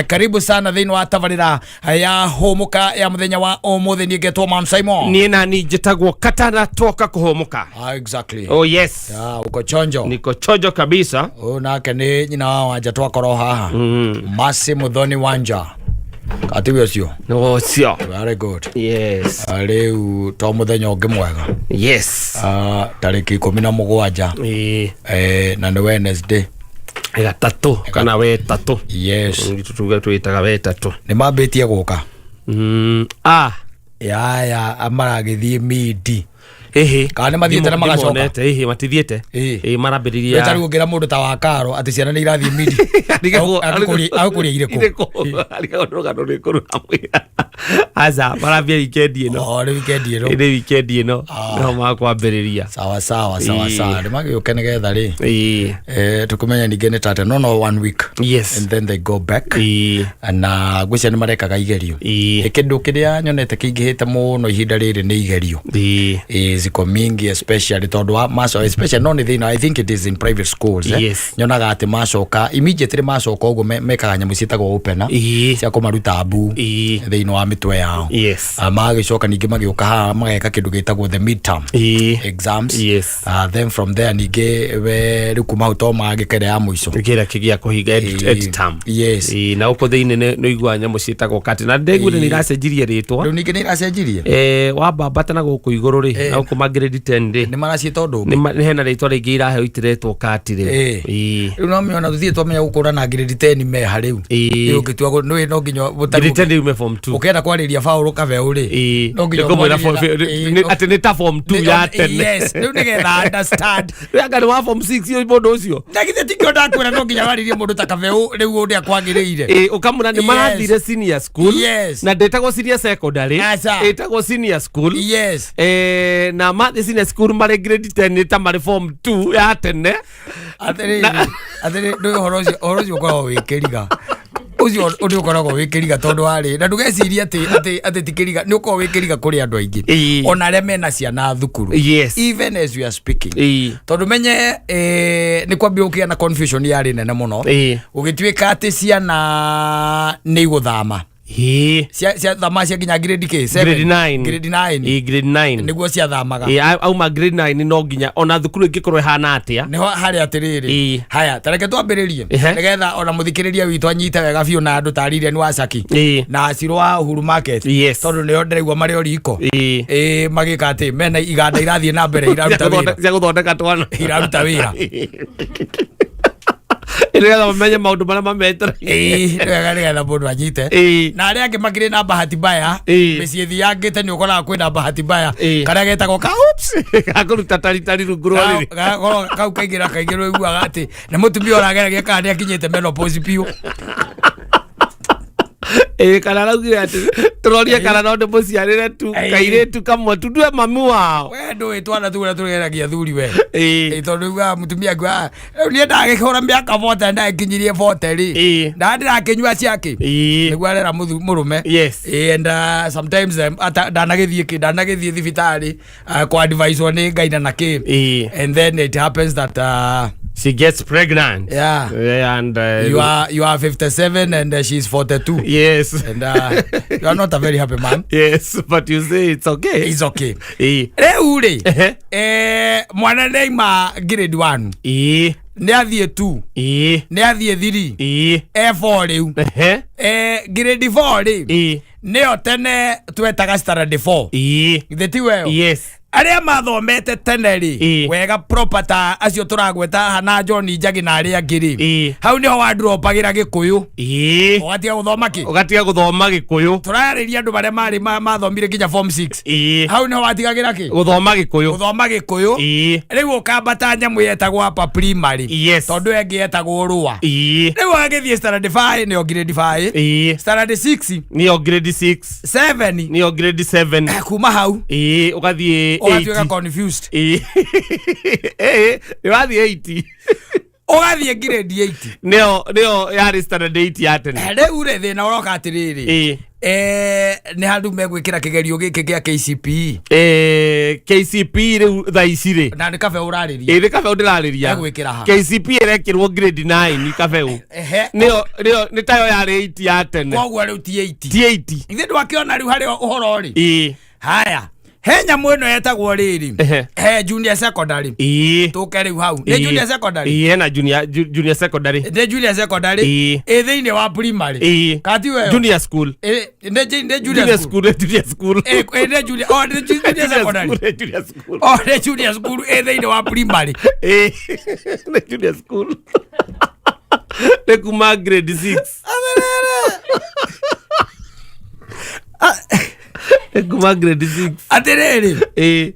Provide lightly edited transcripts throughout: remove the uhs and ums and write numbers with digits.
Karibu sana thĩinĩ wa tabarĩra ya hũmũka ya mũthenya wa ũmũthĩ. Niĩ ngetwo Mam Simon. Niĩ nani njĩtagwo Katana, twoka kũhũmũka. Ah, exactly. Oh yes. Ah, uko chonjo. Niko chonjo kabisa. Ũyũ nake nĩ nyina wa Wanja twakorwo haha. Masi Muthoni Wanja. Atiwe ũcio. Ũcio. Very good. Yes. Ah, rĩu to mũthenya ũngĩ mwega. Yes. Ah, tarĩki 17. Ĩĩ. Eh, na nĩ Wednesday. Gatatũ kana wetatũ. Yes. Tuge twĩtaga wetatũ. Nĩ mambĩtie gũka. Ah. Yaya maragĩthiĩ midi. Ĩhĩ. Kana nĩ mathiĩte na magacoka? Ndimonete, ĩhĩ, matithiĩte. Ĩĩ. Ĩĩ, marambĩrĩria. Rĩu tarĩu ũngĩra mũndũ ta wa karo atĩ ciana nĩ irathiĩ midi. Agũkũria irĩkũ? Irĩkũ? Arigagwo nĩ rũgano rũrĩkũ rũramwĩra. Aca, marambia wikendi ĩno. Oh, nĩ wikendi ĩno. Nĩ wikendi ĩno. No makwambĩrĩria. Sawa sawa sawa. Ĩĩ. Sawa, nĩ magĩũke nĩgetha rĩ Ĩĩ. Tũkũmenya ningĩ nĩ tate no one week and then they go back. Na ngwĩciria nĩ marekaga igerio. Ĩĩ. Kĩndũ kĩrĩa nyonete kĩingĩhĩte mũno ihinda rĩrĩ nĩ igerio. Ĩĩ. Ziko mingi, especially tondũ wa maco, especially no nĩ thĩna, I think it is in private schools, eh. Yes. Nyonaga atĩ macoka immediately, macoka ũguo mekaga nyamũ ciĩtagwo opener cia kũmaruta mbu thĩinĩ wa mĩtwe yao. Yes. Ah, magagĩcoka ningĩ magĩũka haha mageka kĩndũ gĩtagwo the midterm exams. Then from there ningĩ we rĩu kuma hau to magĩka ĩrĩa ya mũico. Kĩrĩa kĩgĩa kũhinga Ĩĩ. end term. Yes. Ĩĩ, na gũkũ thĩinĩ nĩ ũiguaga nyamũ ciĩtagwo kati na ndĩguire nĩ iracenjirie rĩtwa. Rĩu ningĩ nĩ iracenjirie. Wambambata na gũkũ igũrũ rĩ, na gũkũ ma grade 10 rĩ, nĩ maraciĩta ũndũ ũngĩ. Nĩ hena rĩtwa rĩngĩ iraheo itiretwo kati rĩ. Ĩĩ. Ĩĩ. Rĩu no mĩona tũthiĩ twamenya gũkũrana grade 10 meha rĩu. Ĩĩ. Rĩu ũngĩtua nĩũĩ no nginya Grade 10 rĩu me form 2. Ũkĩenda kwarĩria Paul Kabeu rĩ, Ĩĩ. no nginya Nĩngũmwĩra ũmwarĩrie ĩĩ, atĩ nĩ ta form 2 ya tene. Yes, rĩu nĩgetha understand. Rĩu anga nĩ wa form 6 ũyũ mũndũ ũcio. Na githĩ tikĩo ndakwĩra no nginya warĩrie mũndũ ta Kabeu rĩu ũrĩa kwagĩrĩire. Ĩĩ, ũkamwĩra nĩ marathire senior school. Yes. Na ndĩtagwo senior secondary. Aca. Ĩtagwo senior school. Yes. Na mathiĩ senior school marĩ grade 10 nĩ ta marĩ form 2 ya tene. Atĩrĩrĩ, atĩrĩ, ndũĩ ũhoro ũcio ũkoragwo wĩ kĩriga, ũcio ũndũ ũkoragwo wĩ kĩriga, tondũ warĩ na ndũgecirie atĩ ti kĩriga, nĩ ũkoragwo wĩ kĩriga kũrĩ andũ aingĩ ona arĩa mena ciana thukuru, even as we are speaking, tondũ menye nĩ kwambia gũkĩgĩa na confusion yarĩ nene mũno, gũgĩtuĩka atĩ ciana nĩ igũthama. Ciathama cia nginya grade k? Grade 9. Grade 9. Ĩĩ, grade 9. Nĩguo ciathamaga. Ĩĩ, auma grade 9 no nginya ona thukuru ĩngĩkorwo ĩhana atĩa. Nĩho harĩ atĩrĩrĩ. Haya, tareke twambĩrĩrie nĩgetha ona mũthikĩrĩria witũ anyite wega biũ na andũ tarire nĩ wacaki na acirũ wa Uhuru Market, tondũ nĩo ndĩraigua marĩ o riko. Ĩĩ, magĩka atĩ mena iganda irathiĩ na mbere iraruta wĩra. Cia gũthondeka twana. Iraruta wĩra. Nĩgetha mamenye maũndũ marĩa mametereire. Ĩĩ, nĩ wega nĩgetha mũndũ anyite. Na arĩa angĩ makĩrĩ na bahati mbaya, mĩciĩ thiangĩte nĩ ũkoraga kwĩna bahati mbaya karĩa getagwo ka oops. Gakũruta taritari rungu rwa rĩrĩ. Kau kaingĩ na kaingĩ rũiguaga atĩ nĩ mũtumia ũrageragia kana nĩ akinyĩte menopause biũ. Ĩĩ, kana araugire atĩ tũrorie kana no ndĩmũciarĩre tu kairĩtu kamwe tu ndue mami wao. We ndũĩ twana tu ũrĩa tũgeragia thuri we. Ĩĩ. Ĩ, tondũ ugaga mũtumia akiuga, "Ah, rĩu niĩ ndagĩkũra mĩaka 40, ndagĩkinyirie 40 rĩ, nda ndĩrakĩnyua ciakĩ?" Nĩguo arera mũrũme. Yes. Ĩ, and sometimes ndanagĩthiĩ kĩ, ndanagĩthiĩ thibitarĩ kwa advice nĩ ngaina na kĩ. And then it happens that she gets pregnant. Yeah. Yeah, and you are 57 and she's 42. And you are not a very happy man. Yes, but you say it's okay. It's okay. Ĩĩ. Rĩu rĩ, mwana nĩaima grade 1, nĩ athiĩ 2, nĩ athiĩ 3, e4 rĩu. Grade 4 rĩ, nĩyo tene twetaga standard 4. Githĩ ti weyo? Yes. Arĩa mathomete tene rĩ, wega proper ta acio tũragweta haha na John Njagi na arĩa angĩ rĩ, hau nĩho wandropagĩra Gĩkũyũ, ũgatiga gũthoma kĩ? Ũgatiga gũthoma Gĩkũyũ. Tũrarĩria andũ marĩa marĩ mathomire nginya form 6. Hau nĩho watigagĩra kĩ? Gũthoma Gĩkũyũ. Gũthoma Gĩkũyũ. Rĩu ũkambata nyamũ yetagwo upper primary, tondũ ĩngĩ yetagwo rũa. Rĩu ũgagĩthiĩ standard 5, nĩyo grade 5, standard 6. Nĩyo grade 6. 7. Nĩyo grade 7. Kuma hau Ĩĩ, ũgathiĩ ũgatuĩka 8. confused. Ĩĩ. Ĩĩ, nĩ wathiĩ 8. Ũgathiĩ grade 8. Nĩyo yarĩ standard 8 ya tene. Rĩu rĩ, thĩna ũroka atĩrĩrĩ, Nĩ handũ megwĩkĩra kĩgerio gĩkĩ gĩa KCPE? KCPE rĩu thaa ici rĩ, Na nĩ kabe ũrarĩria? Ĩ, nĩ kabeũ ndĩrarĩria. Egwĩkĩra ha? KCPE ĩrekĩrwo grade 9, kabeũ. Nĩyo nĩ tayo yarĩ 8 ya tene. Koguo rĩu ti 8? Ti 8. Ithe ndwakĩona rĩu harĩa ũhoro rĩ? Ĩ. Haya, he nyamũ ĩno yetagwo rĩrĩ, he junior secondary. Tũke rĩu hau nĩ junior secondary. Ĩ, hena junior secondary. Nĩ junior secondary. Ĩ thĩinĩ wa primary? Kati weyo? Junior school. Ĩ, nĩ junior junior school. School, junior school. Ĩ, nĩ junior, oh, nĩ junior secondary. School, junior school. Oh, nĩ junior school ĩ thĩinĩ wa primary. Ĩ, nĩ junior school, nĩ kuma grade 6, nĩ kuma grade 6. Atĩrĩrĩ,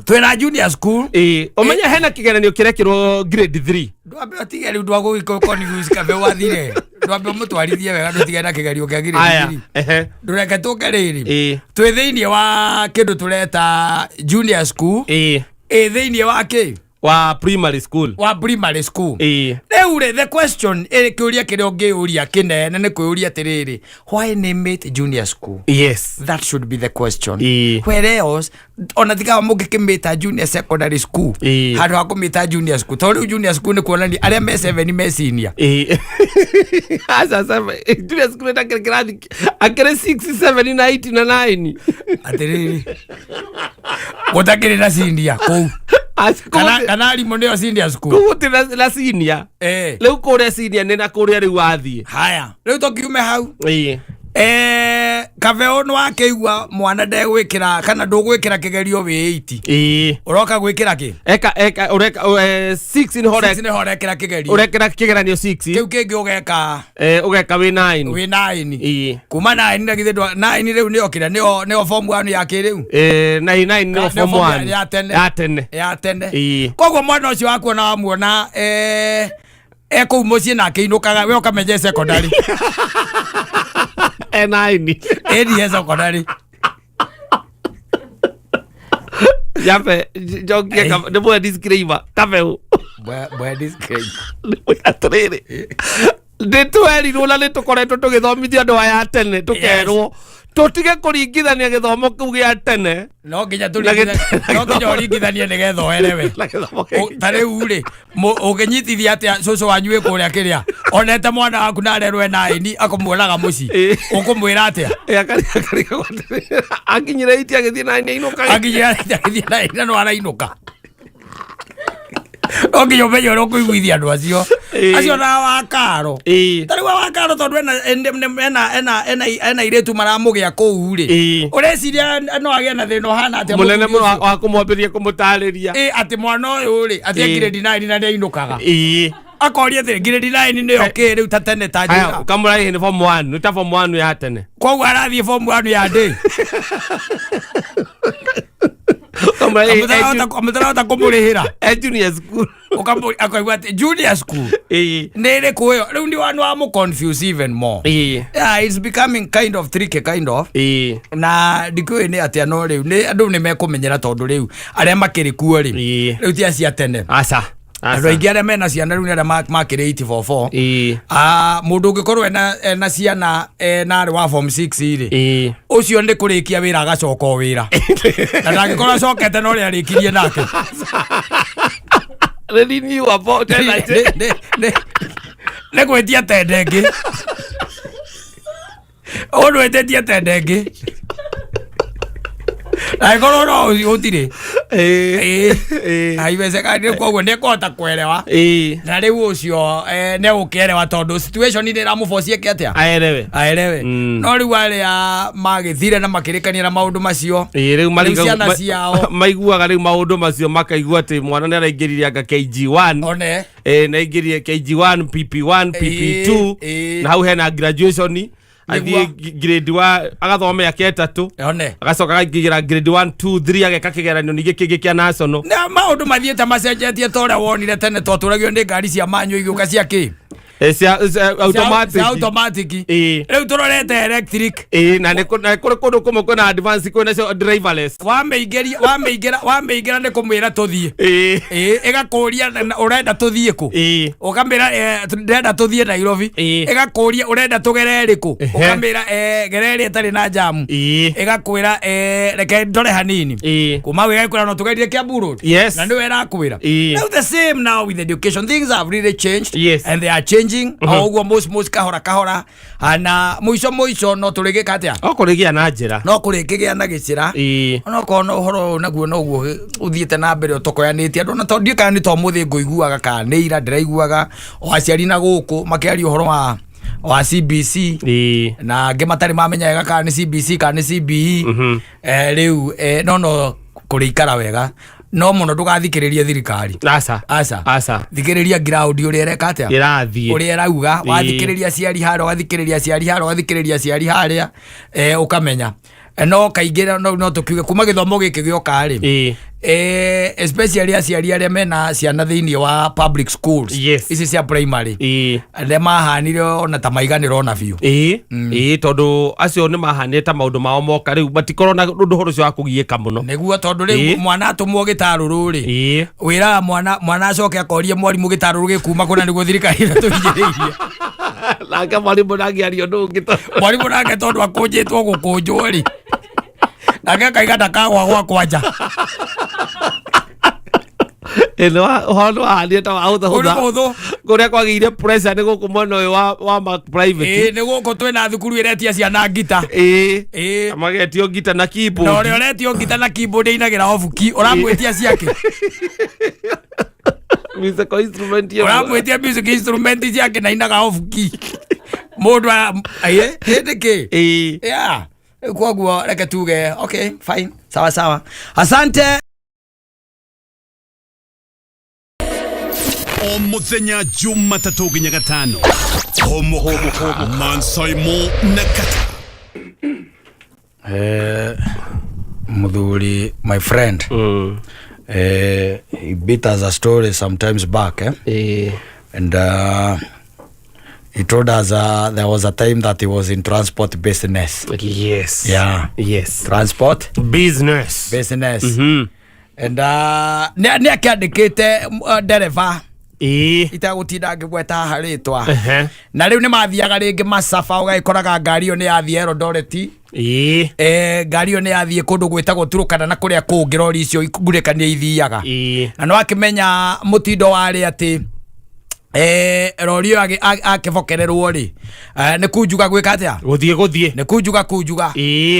twĩna junior school. Ĩ, ũmenye hena kĩgeranio kĩrekĩrwo grade 3. Ndwambe ũtige rĩu, ndwagũgĩkonfuse kabe wathire, ndwambe ũmũtwarithie wega, ndũtige na kĩgerio kĩa grade Aya. 3. Ndũreke tũke rĩrĩ. Twĩ thĩinĩ wa kĩndũ tũreta junior school. Ĩ thĩinĩ wa kĩ? Wa primary school. Wa primary school. Rĩu rĩ, the question ĩ, kĩũria kĩrĩa ũngĩũria kĩnene nĩ kwĩũria atĩrĩrĩ, why name it junior school? That should be the question. Where else ona tigawa mũngĩkĩmĩta junior secondary school handũ ha kũmĩta junior school, tondũ rĩu junior school nĩ kuonania arĩa me seven me senior. Ĩ, aca, seven junior school ĩtakĩrĩ kĩrathi akĩrĩ 6, 7 na 8 na 9. Atĩrĩrĩ, gũtakĩrĩ na senior kũu? Aca, kana kana arimũ nĩo senior school? Kũu gũtirĩ na senior. Rĩu kũrĩa senior nĩ na kũrĩa rĩu wathiĩ. Haya, rĩu tũkiume hau. Kabeo nĩ wakĩigua mwana ndegwĩkĩra kana ndũgwĩkĩra kĩgerio wĩ 8. Ũroka gwĩkĩra kĩ? Eka ũreka 6 nĩho. Six nĩho ũrekĩra kĩgerio. Ũrekĩra kĩgeranio 6. Kĩu kĩngĩ ũgeka? Ũgeka wĩ 9. Wĩ 9. Kuma 9 na githĩ 9 rĩu nĩyo kĩrĩa nĩyo form 1 ya kĩrĩu? Na 9 nĩyo Nĩyo form form 1 ya tene. Ya tene. Ya tene. Koguo mwana ũcio wakuona wamuona e kũu mũciĩ na akĩinũkaga, we ũkamenya e secondary. 9. Ĩni e secondary. Yabe njokie. Nĩ mwe disclaimer, kabeu. Bwe disclaimer. Atĩrĩrĩ, nĩ twerirwo na nĩ tũkoretwo tũgĩthomithio andũ aya a tene, tũkerwo tũtige kũringithania gĩthomo kĩu gĩa tene. No nginya no nginya ũringithanie nĩgetha ũerewe. Na gĩthomo Ta rĩu rĩ, ũngĩnyitithia atĩa cũcũ wanyu wĩ kũrĩa kĩrĩa onete mwana waku na arerwo ena ĩni akũmuonaga mũciĩ? Ũkũmwĩra atĩa? Akarigagwo atĩrĩrĩ, akinyire iti agĩthiĩ na nĩ ainũka. Akinyira agĩthiĩ na ĩni na no arainũka. No nginya ũmenye ũrĩa ũkũiguithia andũ acio. Acio na wakaro. Ta rĩu wakaro, tondũ ena airĩtu maramũgĩa kũu rĩ, ũreciria no agĩe na thĩna ũhana atĩa mũnene mũthuri mũno ũcio? Wa kũmwambĩrĩria kũmũtarĩria. Ĩ, atĩ mwana ũyũ rĩ, atĩ grade 9 na nĩainũkaga. Akoria atĩrĩ, grade 9 nĩyo kĩ rĩu ta tene ta Haya, njĩra? ũkamũra nĩ form 1, nĩ ta form 1 ya tene. Koguo arathiĩ form 1 ya ndĩ? Ũkamũra Mũtarahota kũmũrĩhĩra. E junior school. Akaigua atĩ junior school nĩ ĩrĩkũ ĩyo rĩu? Nĩ wa mũ confuse even more. Yeah, it's becoming kind of tricky, kind of. Na ndikũĩ nĩ atĩa, no rĩu nĩ andũ nĩ mekũmenyera, tondũ rĩu arĩa makĩrĩ kuo rĩ, rĩu ti acia tene. Aca. Andũ aingĩ arĩa mena ciana rĩu nĩ arĩa makĩrĩ 844. Ah, mũndũ ũngĩkorwo ena ciana ena arĩ wa form 6 rĩ, ũcio nĩ kũrĩkia wĩra agacoka o wĩra, na ndangĩkorwo acokete na ũrĩa arĩkirie nake. Renew about energy. Nĩ gwĩtia tende ĩngĩ, ũndũ ĩtĩtie tende ĩngĩ angĩkorwo no gũtirĩ. Haiwezekani. Koguo nĩ ekũhota kwerewa. Na rĩu ũcio nĩ gũkĩerewa, tondũ situation nĩ ĩramũbocie eke atĩa? Aerewe. Aerewe. No rĩu arĩa magĩthire na makĩrĩkania na maũndũ macio, Ĩĩ, rĩu rĩu ciana ciao maiguaga rĩu maũndũ macio, makaigua atĩ mwana nĩ araingĩrire anga KG1. One. Nĩ aingĩrire KG1, PP1, PP2. Na hau hena graduation, athiĩ grade wa agathoma mĩaka 3. One. Agacoka akaingĩra grade 1, 2, 3, ageka kĩgeranio ningĩ kĩngĩ kĩa national. Na maũndũ mathiĩte macenjetie ta ũrĩa wonire tene twatũragio nĩ ngari cia manyu igĩũka cia kĩ. Cia automatic. Cia automatic. Rĩu tũrorete electric. Ĩĩ, na nĩ na kũrĩ kũndũ kũmwe kwĩna advance, kwĩna cio driverless. Wamĩingĩria, wamĩingĩra, wamĩingĩra nĩ kũmwĩra tũthiĩ. Ĩĩ, ĩgakũria ũrenda tũthiĩ kũ. Ũkamĩra ndĩrenda tũthiĩ Nairobi. Ĩgakũria ũrenda tũgere ĩrĩkũ. Ũkamĩra gere ĩrĩa ĩtarĩ na jamu. Ĩgakwĩra reke ndore hanini. Kuma hau ĩgakwĩra no tũgerie Kiambu Road. Na nĩwe ĩrakwĩra. Now the same now with education, things have really changed. And they are changing o ũguo mos kahora kahora. Ah, na mũico mũico no tũrĩgĩka atĩa? O kũrĩgĩa na njĩra. No kũrĩkĩgĩa na gĩcĩra. Onokorwo no ũhoro ũyũ naguo noguo ũthiĩte na mbere ũtokoyanĩtie andũ, ona tondũ ndiũĩ kana nĩ to mũthĩ ngũiguaga kana nĩ ira ndĩraiguaga o aciari na gũkũ makĩaria ũhoro wa CBC na angĩ matarĩ mamenya wega kana nĩ CBC kana nĩ CBE. Rĩu no kũrĩikara wega no mũno ndũgathikĩrĩrie thirikari. Aca. Aca. Aca. Thikĩrĩria ground ũrĩa ĩreka atĩa, ĩrathiĩ, ũrĩa ĩrauga. Wathikĩrĩria aciari harĩa, ũgathikĩrĩria aciari harĩa, ũgathikĩrĩria aciari harĩa, ũkamenya. No kaingĩ no tũkiuge kuma gĩthomo gĩkĩ gĩoka rĩ, especially aciari arĩa mena ciana thĩinĩ wa public schools, ici cia primary, arĩa mahanire ona ta maiganĩra ona biũ. Ĩĩ, tondũ acio nĩ mahanire ta maũndũ mao moka rĩu matikorwo na ũndũ ũhoro ũcio wa kũgiĩka mũno. Nĩguo, tondũ rĩu mwana atũmwo gĩtarũrũ rĩ, wĩraga mwana acoke akorie mwarimũ gĩtarũrũ gĩkuma kũna nĩguo thirikari ĩratũhinyĩrĩirie. Nake mwarimũ ndangĩaria ũndũ ũngĩ Mwarimũ nake tondũ akũnjĩtwo gũkũnjwo rĩ, nake akaiga ndakagwa gwakwa nja. Ĩ, ũhoro nĩ wahanire ta wahũthahũtha. Ũndũ mũhũthũ. Kũrĩa kwagĩire pressure nĩ gũkũ mwena ũyũ wa ma private. Ĩĩ, nĩ gũkũ twĩna thukuru ĩretia ciana ngita. Magetio ngita na keyboard. Na ũrĩa ũretio ngita na keyboard ainagĩra obuki ũramwĩtia ciake? Musical instrument ĩmwe. Ũramwĩtia music instrument ciake na ainaga obuki mũndũ hĩndĩ kĩ? Yeah, koguo reke tuge okay, fine, sawa sawa, asante. O muthenya Jumatatũ nginya Gatano, Homoka Mansaimo na Kata. Muthuri, my friend, he beat us a story sometimes back, eh? And he told us there was a time that he was in transport business. Yeah. Transport business. Business. And nĩ akĩandĩkĩte ndereba, itagũtinda ngĩgweta haha rĩtwa. Na rĩu nĩ mathiaga rĩngĩ macaba, ũgagĩkoraga ngari ĩyo nĩ yathiĩ Eldoret, ngari ĩyo nĩ yathiĩ kũndũ gwĩtagwo Turukana na kũrĩa kũngĩ rori icio ngurĩkania ithiaga. Na nĩ wakĩmenya mũtindo warĩ atĩ rori ĩyo akĩbokererwo rĩ, nĩ kunjuga gwĩka atĩa? Gũthiĩ. Nĩ kunjuga kunjuga.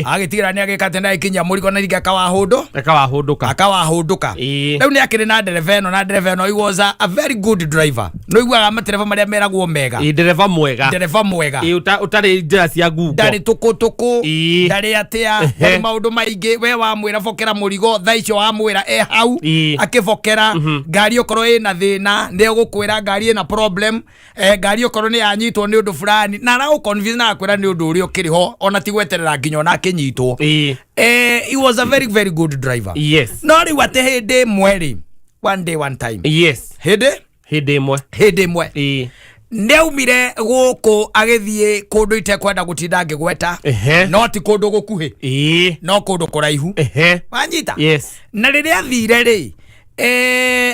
Agĩtigĩra nĩ agĩka atĩ nĩ agĩkinyia mũrigo na rĩngĩ akawahũndũ. Akawahũndũka. Akawahũndũka. Rĩu nĩ akĩrĩ na ndereba ĩno, na ndereba ĩno, he was a very good driver. Nĩ ũiguaga matereba marĩa meragwo mega. Ĩĩ, ndereba mwega. Ndereba mwega. Ĩĩ, ũtarĩ njĩra cia ngungo. Ndarĩ tũkũtũkũ. Ndarĩ atĩa, ndarĩ maũndũ maingĩ. We wamwĩra bokera mũrigo thaa icio, wamwĩra e hau akĩbokera. Ngari okorwo ĩna thĩna nĩ egũkwĩra ngari ĩna problem, ngari okorwo nĩ yanyitwo nĩ ũndũ fulani, na aragũ convince na akwĩra nĩ ũndũ ũrĩa ũkĩrĩ ho, ona ti gweterera nginya ona akĩnyitwo. He was a very very good driver. No rĩu atĩ hĩndĩ ĩmwe rĩ, one day, one time, hĩndĩ Hĩndĩ ĩmwe. Hĩndĩ ĩmwe nĩ aumire gũkũ agĩthiĩ kũndũ itekwenda gũtinda ngĩgweta, no ti kũndũ gũkuhĩ, no kũndũ kũraihu. Wanyita? Yes. Na rĩrĩa athire rĩ,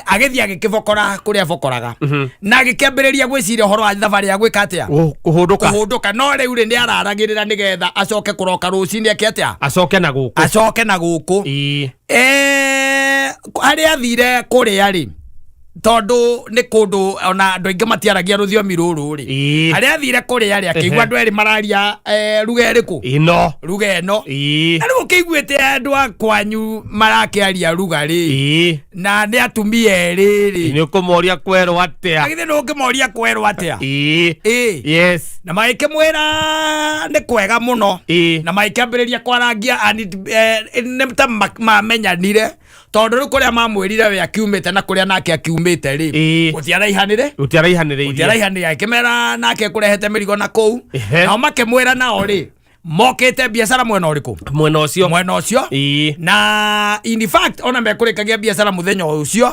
agĩthiĩ agĩkĩbokora kũrĩa bokoraga na agĩkĩambĩrĩria gwĩciria ũhoro wa thabarĩ ya gwĩka atĩa? Kũhũndũka. Kũhũndũka. No rĩu rĩ, nĩ araragĩrĩra nĩgetha acoke kũroka rũcinĩ eke atĩa? Acoke na gũkũ. Acoke na gũkũ. Harĩa athire kũrĩa rĩ, tondũ nĩ kũndũ ona andũ aingĩ matiaragia rũthiomi rũrũ rĩ, harĩa athire kũrĩa rĩ, akĩigua andũ erĩ mararia ruga ĩrĩkũ? Ĩno. Ruga ĩno. Na rĩu ũkĩiguĩte andũ a kwanyu marakĩaria ruga rĩ, na nĩ atumia erĩ rĩ, Nĩ ũkũmoria kwerwo atĩa? Agithĩ nĩ ũngĩmoria kwerwo atĩa? Ĩĩ. Na magĩkĩmwĩra nĩ kwega mũno. Na magĩkĩambĩrĩria kwarangia and nĩ ta mamenyanire, tondũ rĩu kũrĩa mamwĩrire we akiumĩte na kũrĩa nake akiumĩte rĩ, gũtiaraihanĩre. Gũtiaraihanĩrĩirie. Gũtiaraihanĩre. Akĩmera nake kũrehete mĩrigo na kũu. Nao makĩmwĩra nao rĩ, Mokĩte biacara mwena ũrĩkũ? Mwena ũcio. Mwena ũcio. Na in fact ona mekũrĩkagia biacara mũthenya ũcio.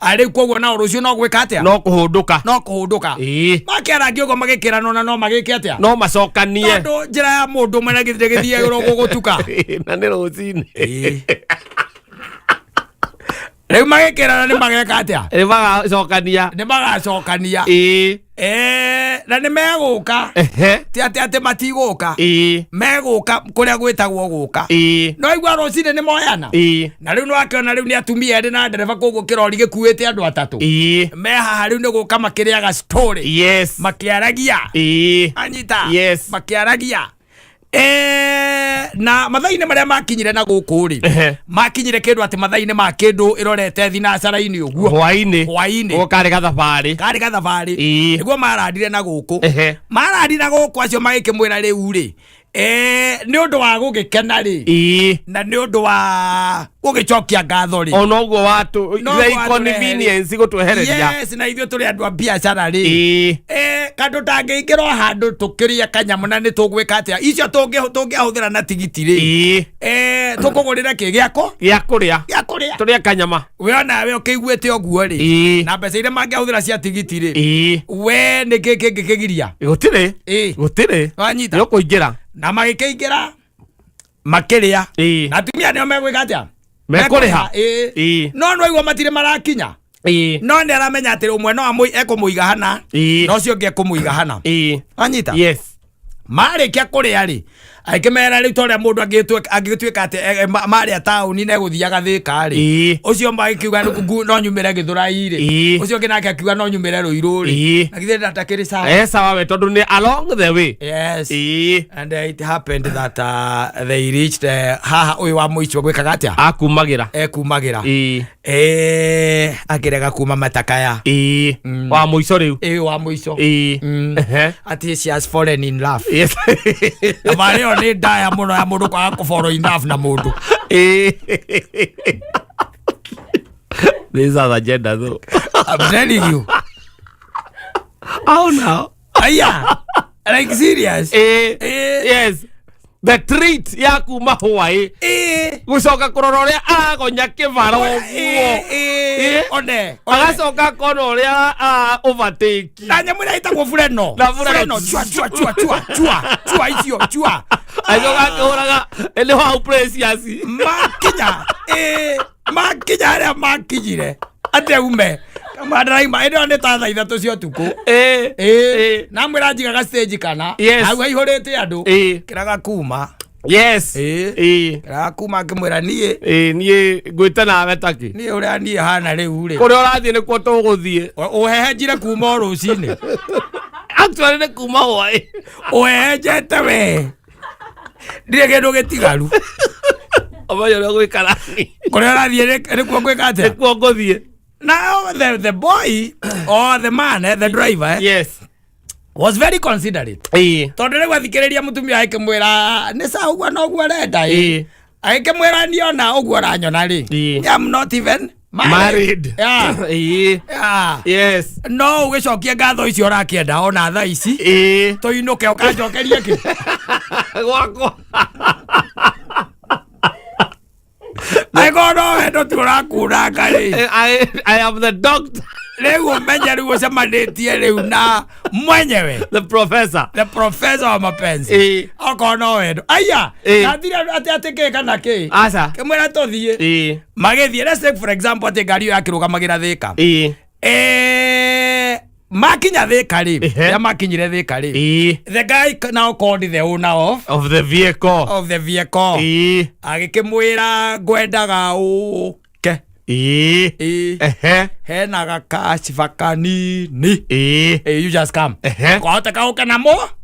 Rĩu koguo nao rũciũ no gwĩka atĩa? No kũhũndũka. No kũhũndũka. Makĩarangia ũguo magĩkĩranwo na no magĩke atĩa? No macokanie. Tondũ njĩra ya mũndũ ũmwe na gĩthire gĩthiagĩrwo gũgũtuka. Na nĩ rũcinĩ. Rĩu magĩkĩrana nĩ mageka atĩa? Nĩ magacokania. Nĩ magacokania. Na nĩ megũka. Ti atĩ matigũka. Megũka kũrĩa gwĩtagwo gũka. No igua rũcinĩ nĩ moyana. Na rĩu nĩwakĩona rĩu nĩ atumia erĩ na ndereba, koguo kĩrori gĩkuĩte andũ atatũ. Me haha rĩu nĩ gũka makĩrĩaga story. Makĩaragia. Anyita. Yes. Makĩaragia. Na mathaa-inĩ marĩa makinyire na gũkũ rĩ, makinyire kĩndũ atĩ mathaa-inĩ ma kĩndũ ĩrorete thinacara-inĩ ũguo. Hwainĩ. Hwainĩ. Ũguo karĩ gathabarĩ. Karĩ gathabarĩ. Nĩguo marandire na gũkũ. Marandire na gũkũ acio magĩkĩmwĩra rĩu rĩ, nĩ ũndũ wa gũgĩkena rĩ, na nĩ ũndũ wa gũgĩcokia ngatho rĩ, Ona ũguo watu No the ũguo inconvenience gũtwehereria. Yes, na ithuĩ tũrĩ andũ a biacara rĩ, kandũ tangĩingĩra o handũ tũkĩrĩe kanyamũ na nĩ tũgwĩka atĩa icio tũngĩahũthĩra na tigiti rĩ, tũkũgũrĩre kĩ gĩako Gĩa kũrĩa. Gĩa kũrĩa. Tũrĩe kanyama. We onawe ũkĩiguĩte ũguo rĩ, na mbeca iria mangĩahũthĩra cia tigiti rĩ, we nĩ kĩ kĩngĩkĩgiria? Gũtirĩ. Gũtirĩ. Wanyita? Nĩ ũkũingĩra. Na magĩkĩingĩra makĩrĩa. Na atumia nĩo megwĩka atĩa? Mekũrĩha. No no igua matirĩ marakinya. No nĩ aramenya atĩ ũmwe no ekũmũiga hana, na ũcio ũngĩ ekũmũiga hana. Wanyita? Yes. Marĩkia kũrĩa rĩ, akĩmera rĩu ta ũrĩa mũndũ angĩgĩtuĩka atĩ marĩa taũni na egũthiaga Thĩka rĩ, ũcio magĩkiuga no nyumĩre Gĩthũrai rĩ, ũcio ũngĩ nake akiuga no nyumĩre Rũirũ rĩ. Na githĩ ndatakĩrĩ sawa? Sawa we tondũ nĩ along the way. Yes. And it happened that they reached haha ũyũ wa mũico gwĩkaga atĩa? Akumagĩra. Ekumagĩra. Akĩrega kuma matakaya. Wa mũico rĩu. Wa mũico. Ati she has fallen in love. Yes. Thabarĩ ĩyo nĩ ndaya mũno ya mũndũ kwaga kũ fall in love na mũndũ. This is agenda though. I'm telling you. How now? Aya. Like serious. Yes. The treat ya kuma Hawaii. Gucoka kurora uria aragonya kibaro uguo. One. Agacoka akona uria overtake. Na nyamũ ĩrĩa ĩtagwo fureno. Na fureno. Fureno chua chua chua chua chua chua icio chua. Acoka akĩhũraga nĩ how precious. Makinya. Makinya harĩa makinyire. Atĩ aume. Mandaraima ĩno nĩ ta thaa 3 cia ũtukũ. Na mwĩra njigaga stage kana. Yes. Hau haihũrĩte andũ. Kĩraga kuma. Yes. Kĩraga kuma ngĩmwĩra niĩ. Niĩ ngwĩte nawe taki. Niĩ ũrĩa niĩ hana rĩu rĩ. Kũrĩa ũrathiĩ nĩkuo tũgũthiĩ. Ũhehenjire kuma o rũcinĩ. Actually nĩ kuma hwaĩ. Ũhehenjete we. Ndirĩ kĩndũ gĩtigaru. Ũmenye ũrĩa ũgwĩkara. Kũrĩa ũrathiĩ nĩkuo ngwĩka atĩa? Nĩkuo ngũthiĩ. Now the boy or the man, the driver, Yes. was very considerate. Tondũ rĩu athikĩrĩria mũtumia akĩmwĩra nĩ sawa ũguo noguo arenda ĩ. Agĩkĩmwĩra niĩ ona ũguo ũranyona rĩ. I'm not even married. Married. Yeah. Yeah. Yes. No ũgĩcokie ngatho icio ũrakĩenda ona thaa ici. Tũinũke ũkanjokerie kĩ? Gwakwa. Angĩkorwo no wendo tu ũrakunanga rĩ. I am the doctor. Rĩu ũmenye rĩu ũcemanĩtie rĩu na mwenyewe. The professor. The professor wa mapenzi. Okorwo no wendo. Aya. Na thire atĩ atĩ kĩ kana kĩ. Aca. Kĩmwĩra tũthiĩ. Magĩthiĩ. Let's take for example atĩ ngari ĩyo yakĩrũgamagĩra Thĩka. Makinya Thĩka rĩ. Rĩrĩa makinyire Thĩka rĩ. The guy now called the owner of the vehicle. Of the vehicle. Agĩkĩmwĩra ngwendaga ũke. Hena gakaciba kanini. You just come. Kwahoteka ũke na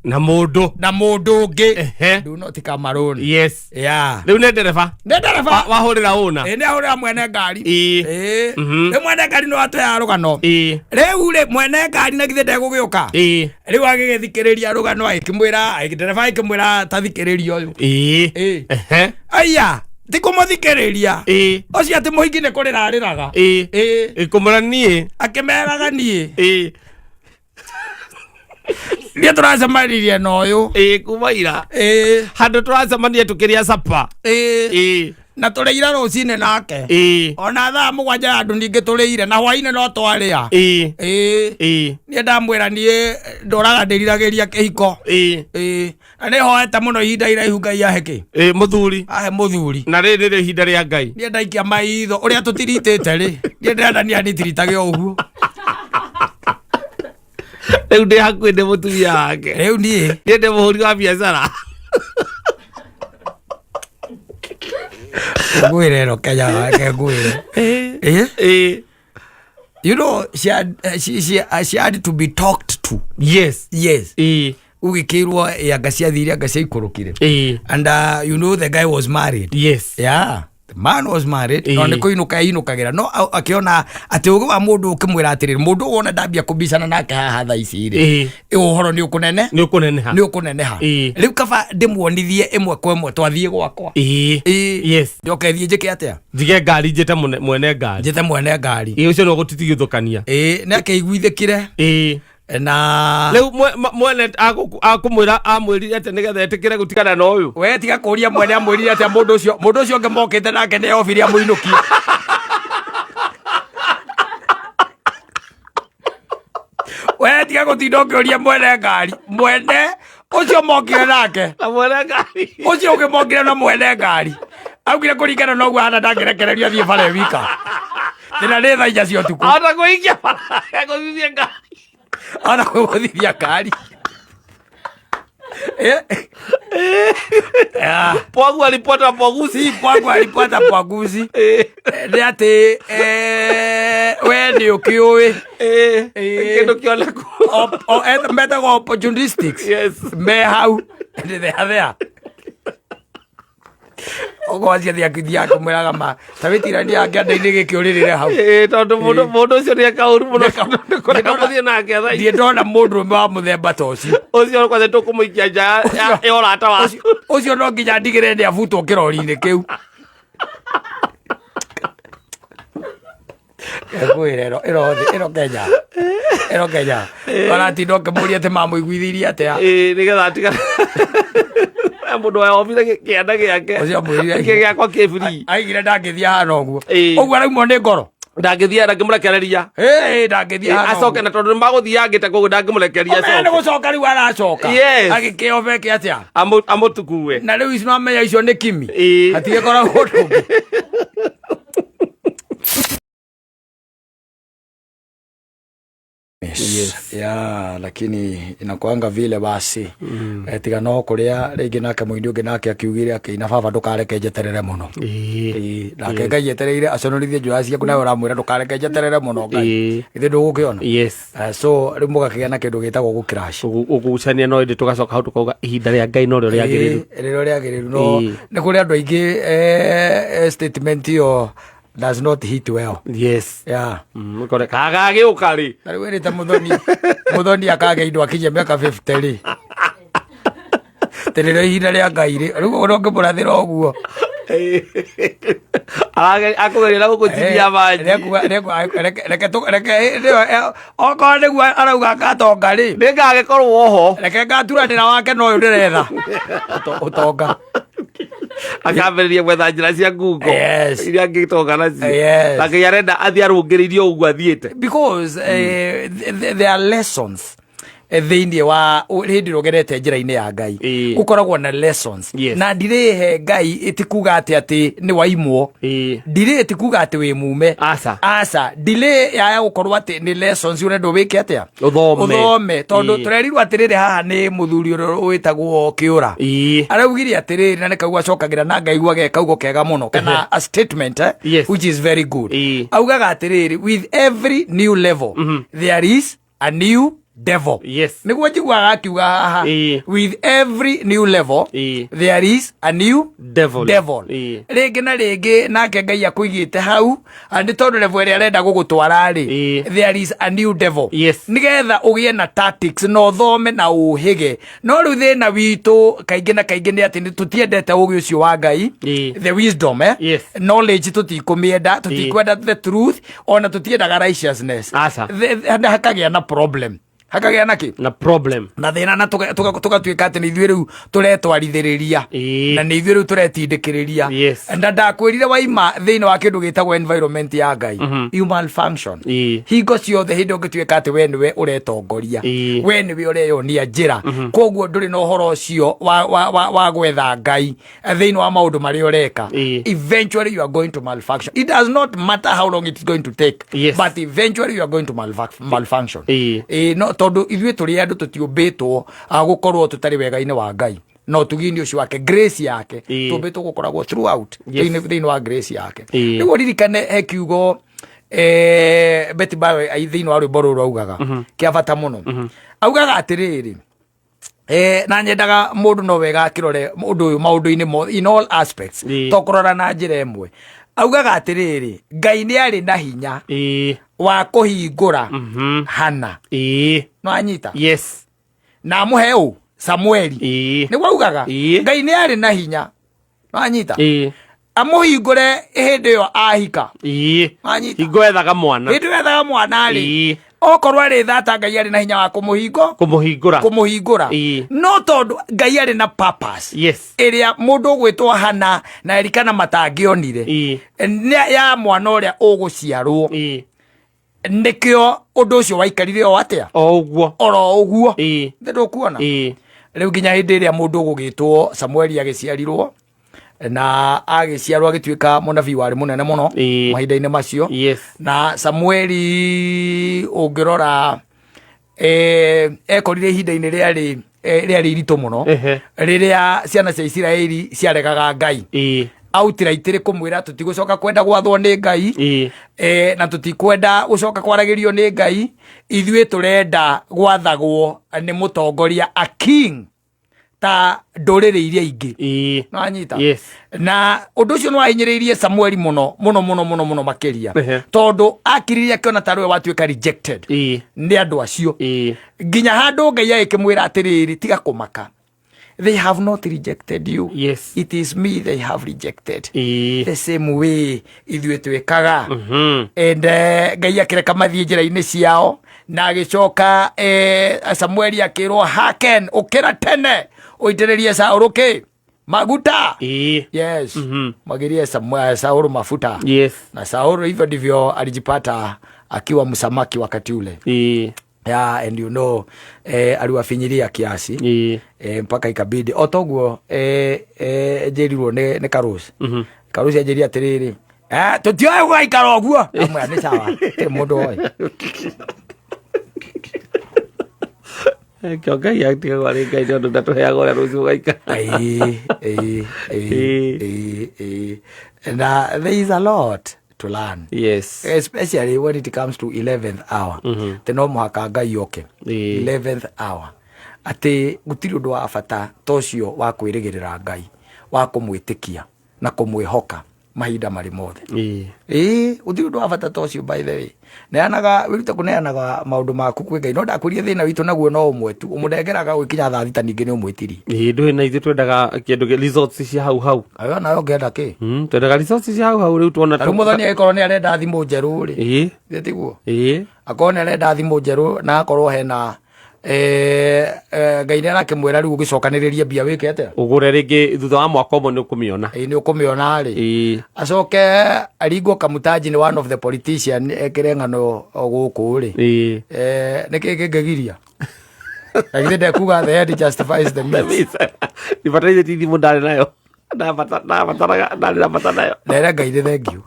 Na mũndũ. Na mũndũ ũngĩ. Do not come alone. Yes. Yeah. Rĩu nĩ ndereba. Nĩ ndereba. Wahũrĩra ũna. Nĩ ahũrĩra mwene ngari. Rĩu mwene ngari nĩ watũheaga rũgano. Rĩu rĩ mwene ngari na githĩ ndegũgĩũka. Rĩu agĩgĩthikĩrĩria rũgano agĩkĩmwĩra, ndereba agĩkĩmwĩra ta thikĩrĩria ũyũ. Aya, ti kũmũthikĩrĩria. Ũcio atĩ mũhiki nĩ kũrĩra arĩraga. Kũmwĩra niĩ. Akĩmeraga niĩ. Niĩ tũracemanirie na ũyũ. Ĩĩ, kuma ira. Ĩĩ. Handũ tũracemania tũkĩrĩa capa. Ĩĩ. Ĩĩ. Na tũrĩire rũcinĩ nake. Ĩĩ. Ona thaa 7 ya andũ ningĩ tũrĩire na hwainĩ no twarĩa. Ĩĩ. Ĩĩ. Ĩĩ. Niĩ ndamwĩra niĩ ndũraga ndĩriragĩria kĩhiko. Ĩĩ. Ĩĩ. Na nĩ hoete mũno ihinda iraihu Ngai ahe kĩ? Ĩĩ, mũthuri. Ahe mũthuri. Na rĩrĩ nĩrĩo ihinda rĩa Ngai. Niĩ ndaikia maitho ũrĩa tũtiritĩte rĩ. Niĩ ndĩrenda niĩ anitiritage o ũguo. Rĩu ndĩ hakuhĩ ndĩ mũtumia wake. Rĩu niĩ. Niĩ ndĩ mũhũri wa biacara. Ngwĩre ĩno Kenya wake ngwĩre. Ĩĩ. Ĩĩ. You know, she had to be talked to. Yes. Yes. Ĩĩ. Ũgĩkĩrwo anga ciathire anga ciaikũrũkire. Ĩĩ. And you know the guy was married. Yes. Yeah. The man was married. Ĩĩ. No nĩ kũinũka ainũkagĩra. No akĩona atĩ ũgĩ wa mũndũ ũkĩmwĩra atĩrĩrĩ, mũndũ ũyũ wona ndambia kũbicana nake haha thaa ici rĩ. Ĩĩ. Ĩ ũhoro nĩ ũkũnene. Nĩ ũkũneneha. Nĩ ũkũneneha. Ĩĩ. Rĩu kaba ndĩmuonithie ĩmwe kwa ĩmwe twathiĩ gwakwa. Ĩĩ. Ĩĩ. Yes. Njoke thiĩ njĩke atĩa? Njige ngari njĩte mwene ngari. Njĩte mwene ngari. Ĩĩ, ũcio nĩ ũgũtitigithũkania. Ĩĩ, nĩ akĩiguithĩkire. Ĩĩ. Na rĩu mwene akũmwĩra amwĩrire atĩa nĩgetha etĩkĩre gũtigana na ũyũ? We tiga kũria mwene amwĩrire atĩa, mũndũ ũcio mũndũ ũcio ũngĩ mokĩte nake nĩ obire amũinũkie. We tiga gũtinda ũkĩũria mwene ngari, mwene ũcio mokire nake. Na mwene ngari. Ũcio ũngĩ mokire na mwene ngari. Augire kũringana na ũguo hana ndangĩrekererio athiĩ bara e wika. Thĩna nĩ thaa 4 cia ũtukũ. Ahota kũhingia bara, gũthithia ngari. Ahota kũgũthithia ngari. Pwagu alipata pwaguzi. Si pwagu alipata pwaguzi. Nĩ atĩ, we nĩ ũkĩũĩ. Kĩndũ kĩoneku. Metagwo opportunistics. Yes. Me hau. Nĩ thea thea. Ũguo acio thiaku kũmwĩraga ma ta wĩtirania kĩanda-inĩ gĩkĩ ũrĩrĩre hau. Ĩĩ, tondũ mũndũ ũcio nĩ eka ũru mũno, nĩ kũrega mũthiĩ nake thaa ici. Ndirĩ ndona mũndũrũme wa mũthemba ta ũcio. Ũcio kwanja tũkũmũikia nja ya ũrata waku. Ũcio no nginya ndigĩrĩre nĩ abutwo kĩrori-inĩ kĩu. Ngwĩre ĩno ĩno thĩ ĩno Kenya. Ĩno Kenya. Ũratinda ũkĩmũria atĩ mamũiguithirie atĩa. Ĩĩ, nĩgetha atigane. Mũndũ wehobire kĩanda gĩake. Ũcio amwĩrire Gĩkĩ gĩakwa kĩ free. Aigire ndangĩthiĩ hana ũguo. Ĩĩ. Ũguo araumwo nĩ ngoro. Ndangĩthiĩ, ndangĩmũrekereria. Ĩĩ, ndangĩthiĩ hana Acoke ũguo. na tondũ nĩ magũthiĩ angĩte koguo ndangĩmũrekeria Ũmenya nĩ acoke. gũcoka rĩu aracoka. Yes. Agĩkĩobeke atĩa? Amũtukue. Na rĩu ici nomenya icio nĩ kimi. Ĩĩ. Hatigĩkoragwo ũndũ ũngĩ. Yes. Ya, lakini inakuanga vile basi. Tiga no kuria ringi nake muini ungi nake akiugire akĩina baba ndukareke njeterere muno. Ĩĩ. Ĩĩ, nake Ngai etereire aconorithie njoya ciaku nawe ũramwĩra ndũkareke njeterere mũno Ngai. Ĩĩ. Githĩ ndũgũkĩona? Yes. So rĩu mũgakĩgĩa na kĩndũ gĩtagwo gũcrash. Ũgucania no ĩndĩ tũgacoka hau tũkauga ihinda rĩa Ngai norĩo rĩagĩrĩru. Ĩĩ, rĩrĩa rĩagĩrĩru no Ĩĩ. nĩ kũrĩ andũ aingĩ statement ĩyo does not hit well. Yes. Yeah. Ũkore kagagĩũka rĩ. Na rĩu ĩrĩte mũthoni mũthoni akagĩa indo akinyia mĩaka 50 rĩ. Tĩrĩrĩ ihinda rĩa Ngai rĩ. Rĩu ona ũngĩmũrathĩra ũguo. Akũgeria na gũkũtinia maji. Reke okorwo nĩguo arauga ngatonga rĩ. Nĩngagĩkorwo ho. Reke ngaturanĩra wake no ũyũ ndĩretha. Ũtonga. Akambĩrĩria gwetha njĩra cia ngungo. Yes. Iria angĩtonga nacio. Yes. Na Ngai arenda athiĩ arũngĩrĩirie ũguo athiĩte. Because there are lessons thĩinĩ wa hĩndĩ ĩrĩa ũgerete njĩra-inĩ ya Ngai. Ĩĩ. Ũkoragwo na lessons. Yes. Na ndirĩhe Ngai ĩtikuga atĩ nĩ waimwo. Ĩĩ. Ndirĩ ĩtikuga atĩ wĩ mume. Aca. Aca. Delay yaya gũkorwo atĩ nĩ lessons ũrenda wĩke atĩa? Ũthome. Ũthome. Tondũ Ĩĩ. tũrerirwo atĩrĩrĩ haha nĩ mũthuri ũrĩa wĩtagwo Kĩũra. Ĩĩ. Araugire atĩrĩrĩ na nĩkauga acokagĩra na ngaigua ge kaugo kega mũno kana a statement Yes. which is very good. Ĩĩ. Augaga atĩrĩrĩ with every new level there is a new devil. Yes. Nĩguo njiguaga akiuga haha. Ĩĩ. With every new level Ĩĩ. there is a new Devil. devil. Ĩĩ. Rĩngĩ na rĩngĩ nake Ngai akũigĩte hau nĩ tondũ level ĩrĩa arenda gũgũtwara rĩ Ĩĩ. there is a new devil. Yes. Nĩgetha ũgĩe na tactics na ũthome na ũhĩge. No rĩu thĩna witũ kaingĩ na kaingĩ nĩ atĩ tũtiendete ũgĩ ũcio wa Ngai. Ĩĩ. The wisdom Yes. Knowledge tũtikũmĩenda, tũtikwenda the truth ona tũtiendaga righteousness. Aca. Hakagĩa na problem. Hakagĩa na kĩ? Na problem. Na thĩna, na tũgatuĩka atĩ nĩ ithuĩ rĩu tũretwarithĩrĩria na nĩ ithuĩ rĩu tũretindĩkĩrĩria. Na ndakwĩrire waima thĩinĩ wa kĩndũ gĩtagwo environment ya Ngai, you malfunction. Hingo ciothe hĩndĩ ũngĩtuĩka atĩ we nĩwe ũretongoria, we nĩwe ũreyonia njĩra, koguo ndũrĩ na ũhoro ũcio wa gwetha Ngai thĩinĩ wa maũndũ marĩa ũreka, eventually you are going to malfunction. It does not matter how long it's going to take, but eventually you are going to malfunction. No tondũ ithuĩ tũrĩ andũ tũtiũmbĩtwo gũkorwo tũtarĩ wega-inĩ wa Ngai na ũtugi-inĩ ũcio wake, grace yake. Tũmbĩtwo gũkoragwo throughout thĩinĩ wa grace yake. Rĩu ũririkane he kiugo Betty Bayo thĩinĩ wa rwĩmbo rũrũ augaga kĩa bata mũno. Augaga atĩrĩrĩ, na nyendaga mũndũ no wega akĩrore ũndũ ũyũ maũndũ-inĩ mothe, in all aspects, to kũrora na njĩra ĩmwe. Augaga atĩrĩrĩ, Ngai nĩ arĩ na hinya wa kũhingũra Hana. No anyita? Yes. Na amũhe ũ? Samueli. Nĩguo augaga. Ngai nĩ arĩ na hinya, no anyita? Amũhingũre hĩndĩ ĩyo ahika. Anyita? Hingo ethaga mwana. Hĩndĩ ĩyo ethaga mwana rĩ, okorwo arĩ thata, Ngai arĩ na hinya wa kũmũhingo Kũmũhingũra. Kũmũhingũra. No tondũ Ngai arĩ na purpose ĩrĩa mũndũ ũgwĩtwo Hana na Elikana matangĩonire, nĩ ya mwana ũrĩa ũgũciarwo, nĩkĩo ũndũ ũcio waikarire o atĩa? O ũguo. Oro ũguo. Nĩ ndũkuona? Rĩu nginya hĩndĩ ĩrĩa mũndũ ũgũgĩtwo Samueli agĩciarirwo, na agĩciarwo agĩtuĩka mũnabii warĩ mũnene mũno mahinda-inĩ macio. Na Samueli ũngĩrora, ekorire ihinda-inĩ rĩarĩ iritũ mũno, rĩrĩa ciana cia Isiraeli ciaregaga Ngai outright, kũmwĩra tũtigũcoka kwenda gwathwo nĩ Ngai, na tũtikwenda gũcoka kwaragĩrio nĩ Ngai, ithuĩ tũrenda gwathagwo nĩ mũtongoria, a king, ta ndũrĩrĩ iria ingĩ. No anyita? Yes. Na ũndũ ũcio nĩ wahinyĩrĩirie Samueli mũno mũno mũno mũno mũno makĩria, tondũ akiririe akĩona ta rĩwe watuĩka rejected nĩ andũ acio, nginya handũ Ngai agĩkĩmwĩra atĩrĩrĩ, tiga kũmaka, they have not rejected you, it is me they have rejected. The same way ithuĩ twĩkaga. And Ngai akĩreka mathiĩ njĩra-inĩ ciao, na agĩcoka Samueli akĩrwo, haken ũkĩra tene ũitĩrĩrie Saũlũ kĩ? Maguta. Yes. Mwagirie Saulu mafuta. Na Saulu hivyo ndivyo alijipata akiwa msamaki wakati ule. Yeah, and aliwafinyilia kiasi, mpaka ikabidi o toguo njĩrirwo nĩ Karusi. Karusi anjĩria atĩrĩrĩ, tũtioĩ gũgaikara ũguo. Amwĩra nĩ sawa, tirĩ mũndũ oĩ. Kĩo Ngai atigagwo arĩ Ngai tondũ ndatũheaga ũrĩa rũciũ gũgaikara. Ĩĩ, ĩĩ, ĩĩ, ĩĩ, ĩĩ. Na there is a lot to learn, especially when it comes to 11th hour, atĩ no mũhaka Ngai oke 11th hour, atĩ gũtirĩ ũndũ wa bata ta ũcio wa kwĩrĩgĩrĩra Ngai, wa kũmwĩtĩkia na kũmwĩhoka mahinda marĩ mothe. Ĩĩ, gũtirĩ ũndũ wa bata ta ũcio. By the way, neanaga, wĩrute kũneanaga maũndũ maku kwĩ Ngai. No ndakwĩrire thĩna witũ naguo no ũmwe tu, ũmũnengeraga gwĩkinya thaa 6, ningĩ nĩ ũmwĩtirie. Ĩĩ, ndũĩ na ithuĩ twendaga kĩndũ results cia hau hau. Ayo nayo ũngĩenda kĩ? Twendaga results cia hau hau rĩu tuona. Ta rĩu mũthoni agĩkorwo nĩ arenda thimũ njerũ rĩ, githĩ tiguo? Ĩĩ. Akorwo nĩ arenda thimũ njerũ, na akorwo hena Ngai nĩ arakĩmwĩra rĩu ũgĩcokanĩrĩrie mbia wĩke atĩa? Ũgũre rĩngĩ thutha wa mwaka ũmwe nĩ ũkũmĩona. Ĩĩ, nĩ ũkũmĩona rĩ. Acoke aringwo kamutaji nĩ one of the politician ekĩre ng'ano o gũkũ rĩ. Nĩ kĩ kĩngĩgiria? Na githĩ ndekuga the end justifies the means? Ndibataire ti thimũ ndarĩ nayo. Ndabataraga ndarĩ na bata nayo. Nere Ngai nĩ thengiũ.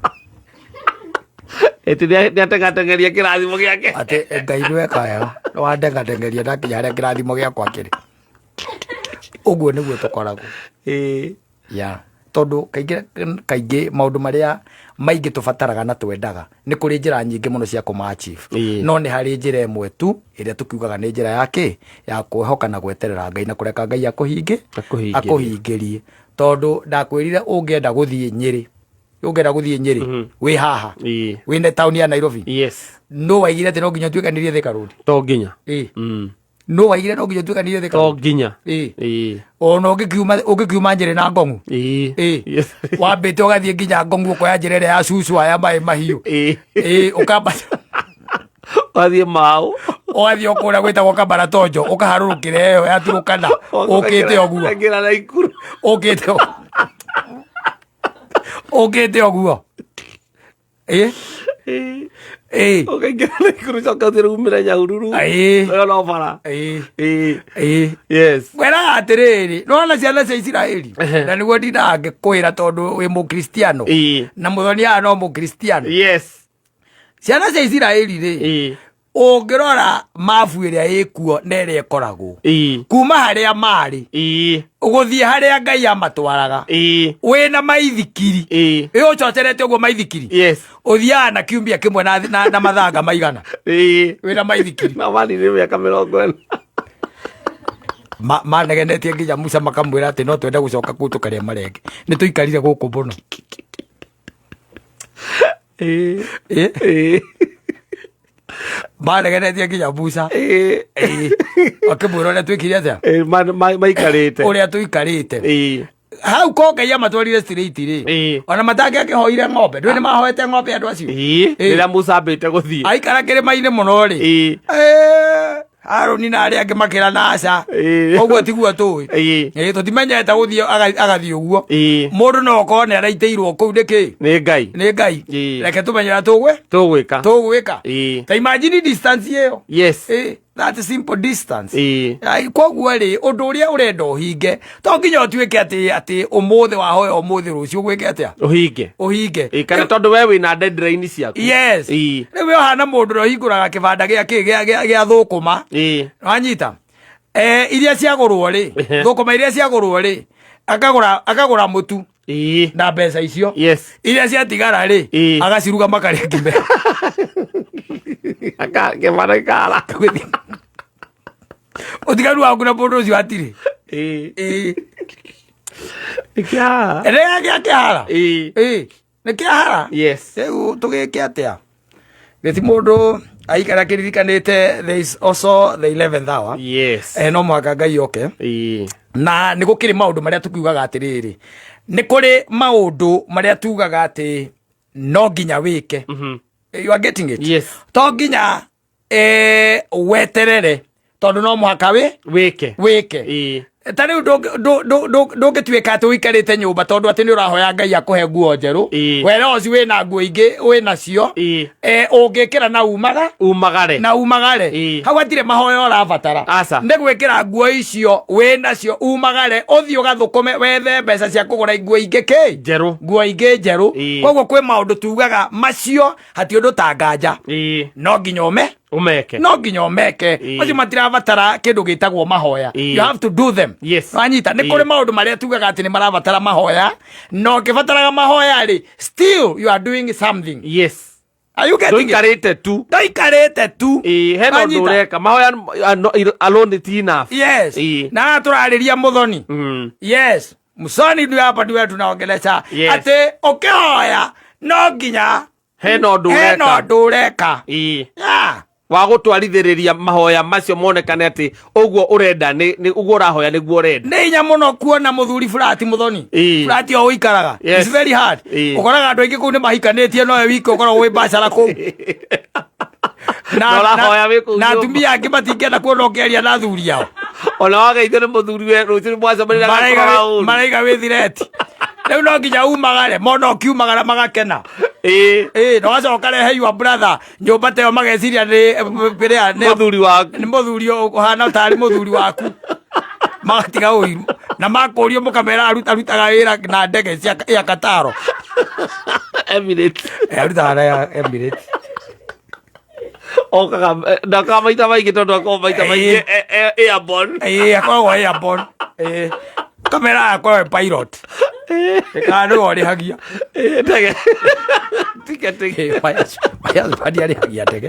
Ĩtĩ nĩatengatengeria kĩrathimo gĩake. Atĩ Ngai nĩ weka wega nĩ wandengatengeria ndakinya harĩa kĩrathimo gĩakwa kĩrĩ. Ũguo nĩguo tũkoragwo. Ya tondũ kaingĩ kaingĩ maũndũ marĩa maingĩ tũbataraga na twendaga, nĩ kũrĩ njĩra nyingĩ mũno cia kũma achieve, no nĩ harĩ njĩra ĩmwe tu ĩrĩa tũkiugaga nĩ njĩra ya kĩ? Ya kwĩhoka na gweterera Ngai na kũreka Ngai akũhingĩ Akũhingĩrie. Akũhingĩrie. Tondũ ndakwĩrire ũngĩenda gũthiĩ Nyĩrĩ, ũngĩenda gũthiĩ Nyĩrĩ wĩ haha, wĩ taũni ya Nairobi, no waigire atĩ no nginya ũtuĩkanĩrie Thika Road? To nginya. No waigire no nginya ũtuĩkanĩrie Thika To Road? nginya. Ona ũngĩkiuma Nyĩrĩ na Ngong'u, wambĩte ũgathiĩ nginya Ngong'u, ũkoya njĩra ĩrĩa ya cucu aya maĩ mahiũ, ũkambata. Wathiĩ mau. Ũgathiĩ o kũrĩa gwĩtagwo Kabaratonjo, ũkaharũrũkĩra ĩyo ya Turukana, ũkĩte ũguo. Ũkaingĩra Naikuru. Ũkĩte ũkĩte ũguo. Ĩ? Ĩ. Ũkaingĩra Naikuru coka ũthiĩ rĩu umĩre Nyahururu. Ĩ. Ĩyo no bara. Ĩ. Ĩ. Ĩ. Yes. Ngwĩraga atĩrĩrĩ, nĩwona ciana cia Isiraeli, Ehe. na nĩguo ndindaga ngĩkwĩra tondũ wĩ mũkristiano, Ĩ. na mũthoni haha no mũkristiano. Yes. Ciana cia Isiraeli rĩ, Ĩ. ũngĩrora mabu ĩrĩa ĩkuo na ĩrĩa ĩkoragwo, Ĩ. kuma harĩa marĩ Ĩ. gũthiĩ harĩa Ngai amatwaraga, Ĩ. wĩna maithikiri, Ĩ. ĩ ũcocerete ũguo maithikiri, Yes. ũthiaga na kiumia kĩmwe na, na, na mathanga maigana, Ĩ. wĩna maithikiri. Na manire mĩaka 40. Manegenetie nginya Musa makamwĩra atĩ no twende gũcoka kũu tũkarĩa marenge, nĩ tũikarire gũkũ mũno. Ĩ. Ĩ? Ĩ. Manegenetie nginya Musa. Ĩ. Ĩ. Akĩmwĩra ũrĩa twĩkire atĩa, Ĩ, maikarĩte. ũrĩa tũikarĩte Ĩ. hau ko Ngai amatwarire straight rĩ, Ĩ. ona matangĩakĩhoire ng'ombe, ndũĩ nĩ mahoete ng'ombe andũ acio. Ĩ. Ĩ. Rĩrĩa Musa ambĩte gũthiĩ. Aikara kĩrĩma-inĩ mũno rĩ, Ĩ. Eh, Harũni na arĩa angĩ makĩra na aca, Ĩ. ũguo tiguo tũĩ. Ĩ. Ĩ, tũtimenyete gũthiĩ agathiĩ ũguo. Ĩ. Mũndũ no okorwo nĩ araitĩirwo kũu nĩkĩ, Nĩ Ngai. nĩ Ngai. Ĩ. Reke tũmenye ũrĩa tũgwĩ Tũgwĩka. tũgwĩka. Ĩ. Ta imagine distance ĩyo. Yes. Ĩ, that simple distance. Ĩ. Ai, koguo rĩ, ũndũ ũrĩa ũrenda ũhinge to nginya ũtuĩke atĩ atĩ ũmũthĩ wahoya ũmũthĩ rũciũ gwĩke atĩa, Ũhinge. ũhinge. Ĩ, kana tondũ we wĩna deadline ciaku. Yes. Ĩ. Rĩu we ũhana mũndũ ũrĩa ũhingũraga kĩbanda gĩa kĩ gĩa gĩa gĩa thũkũma. Ĩ. Wanyita, iria ciagũrwo rĩ, Ehe. thũkũma iria ciagũrwo rĩ, akagũra mũtu Ĩ. na mbeca icio. Yes. Iria ciatigara rĩ, Ĩ. agaciruga makarĩa ngime. Kĩbanda gĩkara. Ũtiganu waku na mũndũ ũcio hatirĩ. Ĩ. Ĩ. Nĩkĩahara. Rĩrĩa gĩa kĩhara. Ĩ. Ĩ, nĩ kĩahara. Yes. Rĩu tũgĩke atĩa? Gĩti mũndũ aikara kĩririkanĩte, there is also the 11th hour. Yes. No mũhaka Ngai oke. Ĩ. Na nĩ gũkĩrĩ maũndũ marĩa tũkiugaga atĩrĩrĩ, nĩ kũrĩ maũndũ marĩa tugaga atĩ no nginya wĩke. You are getting it? Yes. To nginya weterere, tondũ no mũhaka wĩ Wĩke. wĩke. Ĩ. Ta rĩu ndũngĩtuĩka atĩ ũikarĩte nyũmba tondũ atĩ nĩ ũrahoya Ngai akũhe nguo njerũ. Ĩ. Wera ũcio wĩna nguo ingĩ wĩnacio. Ĩ. Ũngĩkĩra na umaga Umagare. na umagare. Ĩ. Hau hatirĩ mahoya ũrabatara. Aca. Nĩ gwĩkĩra nguo icio wĩnacio, umagare, ũthiĩ ũgathũkũme, wethe mbeca cia kũgũra nguo ingĩ kĩ Njerũ. nguo ingĩ njerũ. Ĩ. Koguo kwĩ maũndũ tugaga macio hati ũndũ ta nganja, Ĩ. no nginya ũme Ũmeke. no nginya ũmeke. Ĩ. Macio matirabatara kĩndũ gĩtagwo mahoya. Ĩ. You have to do them. Yes. Wanyita? Nĩ Ĩ. kũrĩ maũndũ marĩa tugaga atĩ nĩ marabatara mahoya, na ũkĩbataraga mahoya rĩ, still you are doing something. Yes. Are you getting it? Ndũikarĩte tu. Ndũikarĩte tu. Ĩ, hena ũndũ Wanyita? ũreka. Mahoya alone ti enough. Yes. Ĩ. Na haha tũrarĩria mũthoni. Yes, mũconi ndio hapa ndio tunaongelesha. Yes. Atĩ ũkĩhoya no nginya Hena ũndũ hena ũreka. ũndũ ũreka. Ĩ. Yeah. Wa gũtwarithĩrĩria mahoya macio monekane atĩ ũguo ũrenda nĩ ũguo ũrahoya nĩguo ũrenda. Nĩ hinya mũno kuona mũthuri burati mũthoni. Ĩ. Burati o ũikaraga. Yes. It's very hard. Ĩ. Ũkoraga andũ aingĩ kũu nĩ mahikanĩtie, nowe wiki ũkoragwo wĩ bacara kũu. Na ũrahoya wĩ kũu na nyũmba. atumia angĩ matingĩenda kuona ũkĩaria na athuri ao. Ona wageithio nĩ mũthuri we rũciũ mwacemania Maraiga agakũrora ũru. Maraiga wĩ thireti. Rĩu no nginya umagare, mona ũkiumagara magakena. Ĩ. Ĩ, na wacoka rehe your brother nyũmba ta ĩyo mageciria nĩ kĩrĩa nĩ Mũthuri waku. Nĩ mũthuri ũhana tarĩ mũthuri waku, magatiga ũiru na makũrio mũkamera arutaga wĩra na ndege cia ya Kataro. Emirates. Eh, arutaga na ya Emirates. Okaga ndakaga maita maingĩ tondũ akoragwo maita maingĩ airborne. Ĩ, akoragwo airborne. Ĩ, kamera akoragwo pilot kana nĩwe ũrĩhagia. Ĩ, ndege tiketi. Ĩ, my husband arĩhagia ndege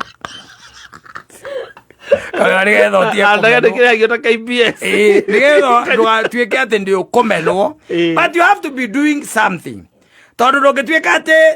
kamera nĩgetha ũtige Na ndege kũmenwo. nĩkĩrĩhagio ta KBS. Ĩ, nĩgetha ndũgatuĩke atĩ ndĩ ũkũmenwo. Ĩ. But you have to be doing something, tondũ ndũngĩtuĩka atĩ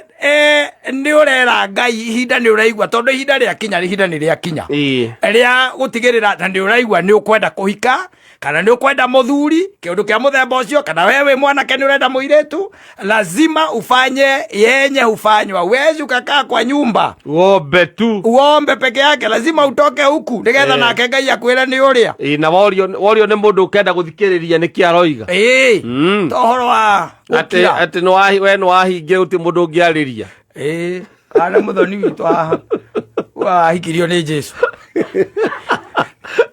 nĩ ũrera Ngai ihinda nĩ ũraigua, tondũ ihinda rĩakinya, ihinda nĩ rĩakinya Ĩ. rĩa gũtigĩrĩra, na nĩ ũraigua nĩ ũkwenda kũhika. Kana nĩ ũkwenda mũthuri kĩũndũ kĩa mũthemba ũcio, kana we wĩ mwanake nĩ ũrenda mũirĩtu, lazima ufanye yenye hufanywa. Huwezi ukakaa kwa nyumba Wombe tu. Uombe peke yake, lazima utoke huku nĩgetha nake Ngai akwĩre nĩ ũrĩa. Ĩ, na worio nĩ mũndũ ũkenda gũthikĩrĩria nĩkĩ aroiga. Ĩĩ. To ũhoro wa Atĩ gũkira. Atĩ we nĩwahingire, gũtirĩ mũndũ ũngĩarĩria. Ĩĩ, kana mũthoni witũ haha wahikirio nĩ Jesu.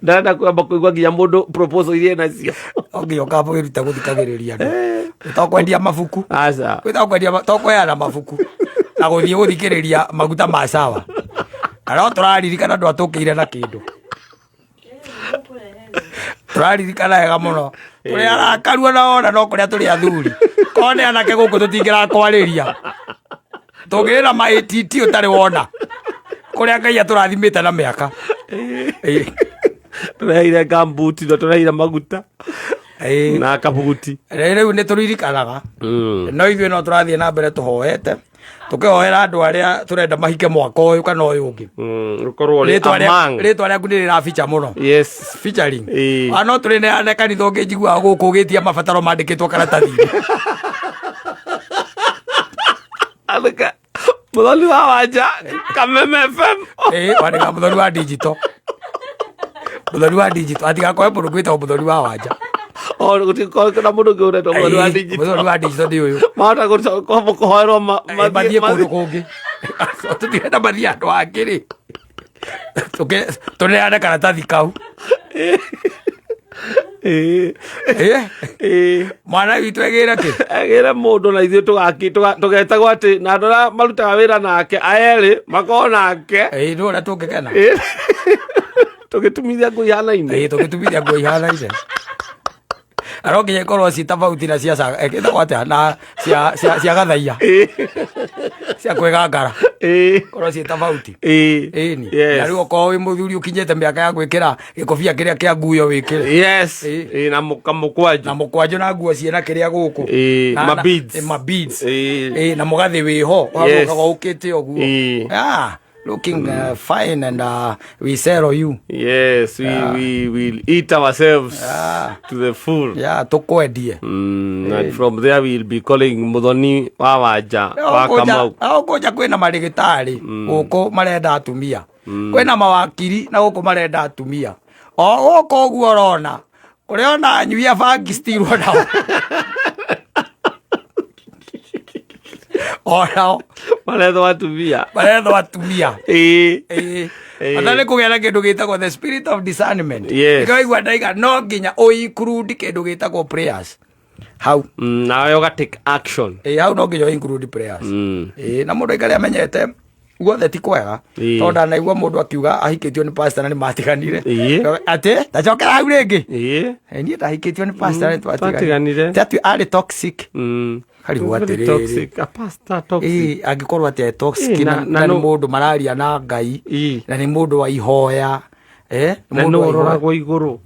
Ndarenda kwamba kũigua nginya mũndũ proposal iria enacio. Onginya ũkamba wĩrute gũthikagĩrĩria andũ, to kwendia mabuku. Aca. To kwendia, to kũheana mabuku na gũthiĩ gũthikĩrĩria maguta ma sawa, kana no tũraririkana andũ atũkĩire na kĩndũ tũraririkana wega mũno, tũrĩ arakaru ona ona no kũrĩa tũrĩ athuri, korwo nĩ anake gũkũ tũtingĩrakwarĩria, tũngĩrĩ na ma ATT ũtarĩ wona kũrĩa Ngai atũrathimĩte na mĩaka. Ĩĩ. Tũreheire gambuti na tũreheire maguta na kabuti. Rĩu nĩ tũririkanaga, no ithuĩ no tũrathiĩ na mbere tũhoete, tũkĩhoera andũ arĩa tũrenda mahike mwaka ũyũ kana ũyũ ũngĩ. Ũkorwo ũrĩ Rĩtwa among. Rĩtwa rĩaku nĩ rĩrabica mũno. Featuring. A no tũrĩ neane kanitha ũngĩ, njiguaga gũkũ ũgĩtia mabataro mandĩkĩtwo karatathi-inĩ. Andĩka Mũthoni wa Wanja, Kameme FM. Ĩĩ, wandĩka Mũthoni wa Digital, Mũthoni wa Digital, atigakorwe mũndũ gwĩtagwo Mũthoni wa Wanja. O gũtikorwo na mũndũ ũngĩ ũretwo Mũthoni wa Ĩĩ, Digital. Mũthoni wa Digital nĩ ũyũ. Mahota kũhoerwo Ĩĩ, mathiĩ kũndũ kũngĩ, tũtirenda mathiĩ andũ angĩ rĩ. Tũneane karatathi kau. Ĩĩ. Mwana witũ egĩre kĩ? Agĩre mũndũ na ithuĩ tũgetagwo atĩ na andũ arĩa marutaga wĩra nake aerĩ makorwo nake. Ĩĩ, nĩ ũrĩa tũngĩkena. Ĩĩ. Tũgĩtumithia nguo ihanaine. Ĩĩ, tũgĩtumithia nguo ihanaine, aro nginya ikorwo ci tofauti na cia ĩtagwo atĩa, na cia gathaia cia kwĩgangara, korwo ciĩ tofauti. Ĩni. Na rĩu okorwo wĩ mũthuri ũkinyĩte mĩaka ya gwĩkĩra gĩkobia kĩrĩa kĩa nguyo, wĩkĩre. Yes. Ĩĩ. Ĩĩ, na kamũkwanjũ. Na mũkwanjũ na nguo ciĩna kĩrĩa gũkũ. Ĩĩ, ma beads. Ĩĩ, ma beads. Ĩĩ. Ĩĩ, na mũgathĩ wĩho ũgacokaga ũkĩte ũguo. Ah, looking fine and we sell you. Yes, we will eat ourselves to the full. Yeah, tũkwendie. And from there we will be calling Muthoni wa Wanja wa Kamau. Kũnja kwĩna marĩgĩtarĩ gũkũ marenda atumia, kwĩna mawakiri na gũkũ marenda atumia, o gũkũ ũguo ũrona kũrĩa ona anyui a bangi still onao onao Marethwo atumia. Marethwo atumia. Ĩĩ. Ĩĩ. Ata nĩ kũgĩa na kĩndũ gĩtagwo the spirit of discernment. Yes. Nĩkĩo waigua ndaiga no nginya ũ include kĩndũ gĩtagwo prayers hau. Nawe ũga take action. Ĩĩ, hau no nginya ũ include prayers. Ĩĩ, na mũndũ aikare amenyete guothe ti kwega, tondũ ndanaigua mũndũ akiuga ahikĩtio nĩ pastor na nĩ matiganire. Atĩ ndacokera hau rĩngĩ. Niĩ ndahikĩtio nĩ pastor na nĩ Twatiganire. Ti atĩ arĩ toxic. Karigwo Very atĩrĩrĩ. toxic. A pastor toxic. Ĩĩ, angĩkorwo atĩ e toxic na na nĩ mũndũ mararia na Ngai na nĩ mũndũ wa ihoya, nĩ Na mũndũ nĩ wa ihoya. ũroragwo igũrũ.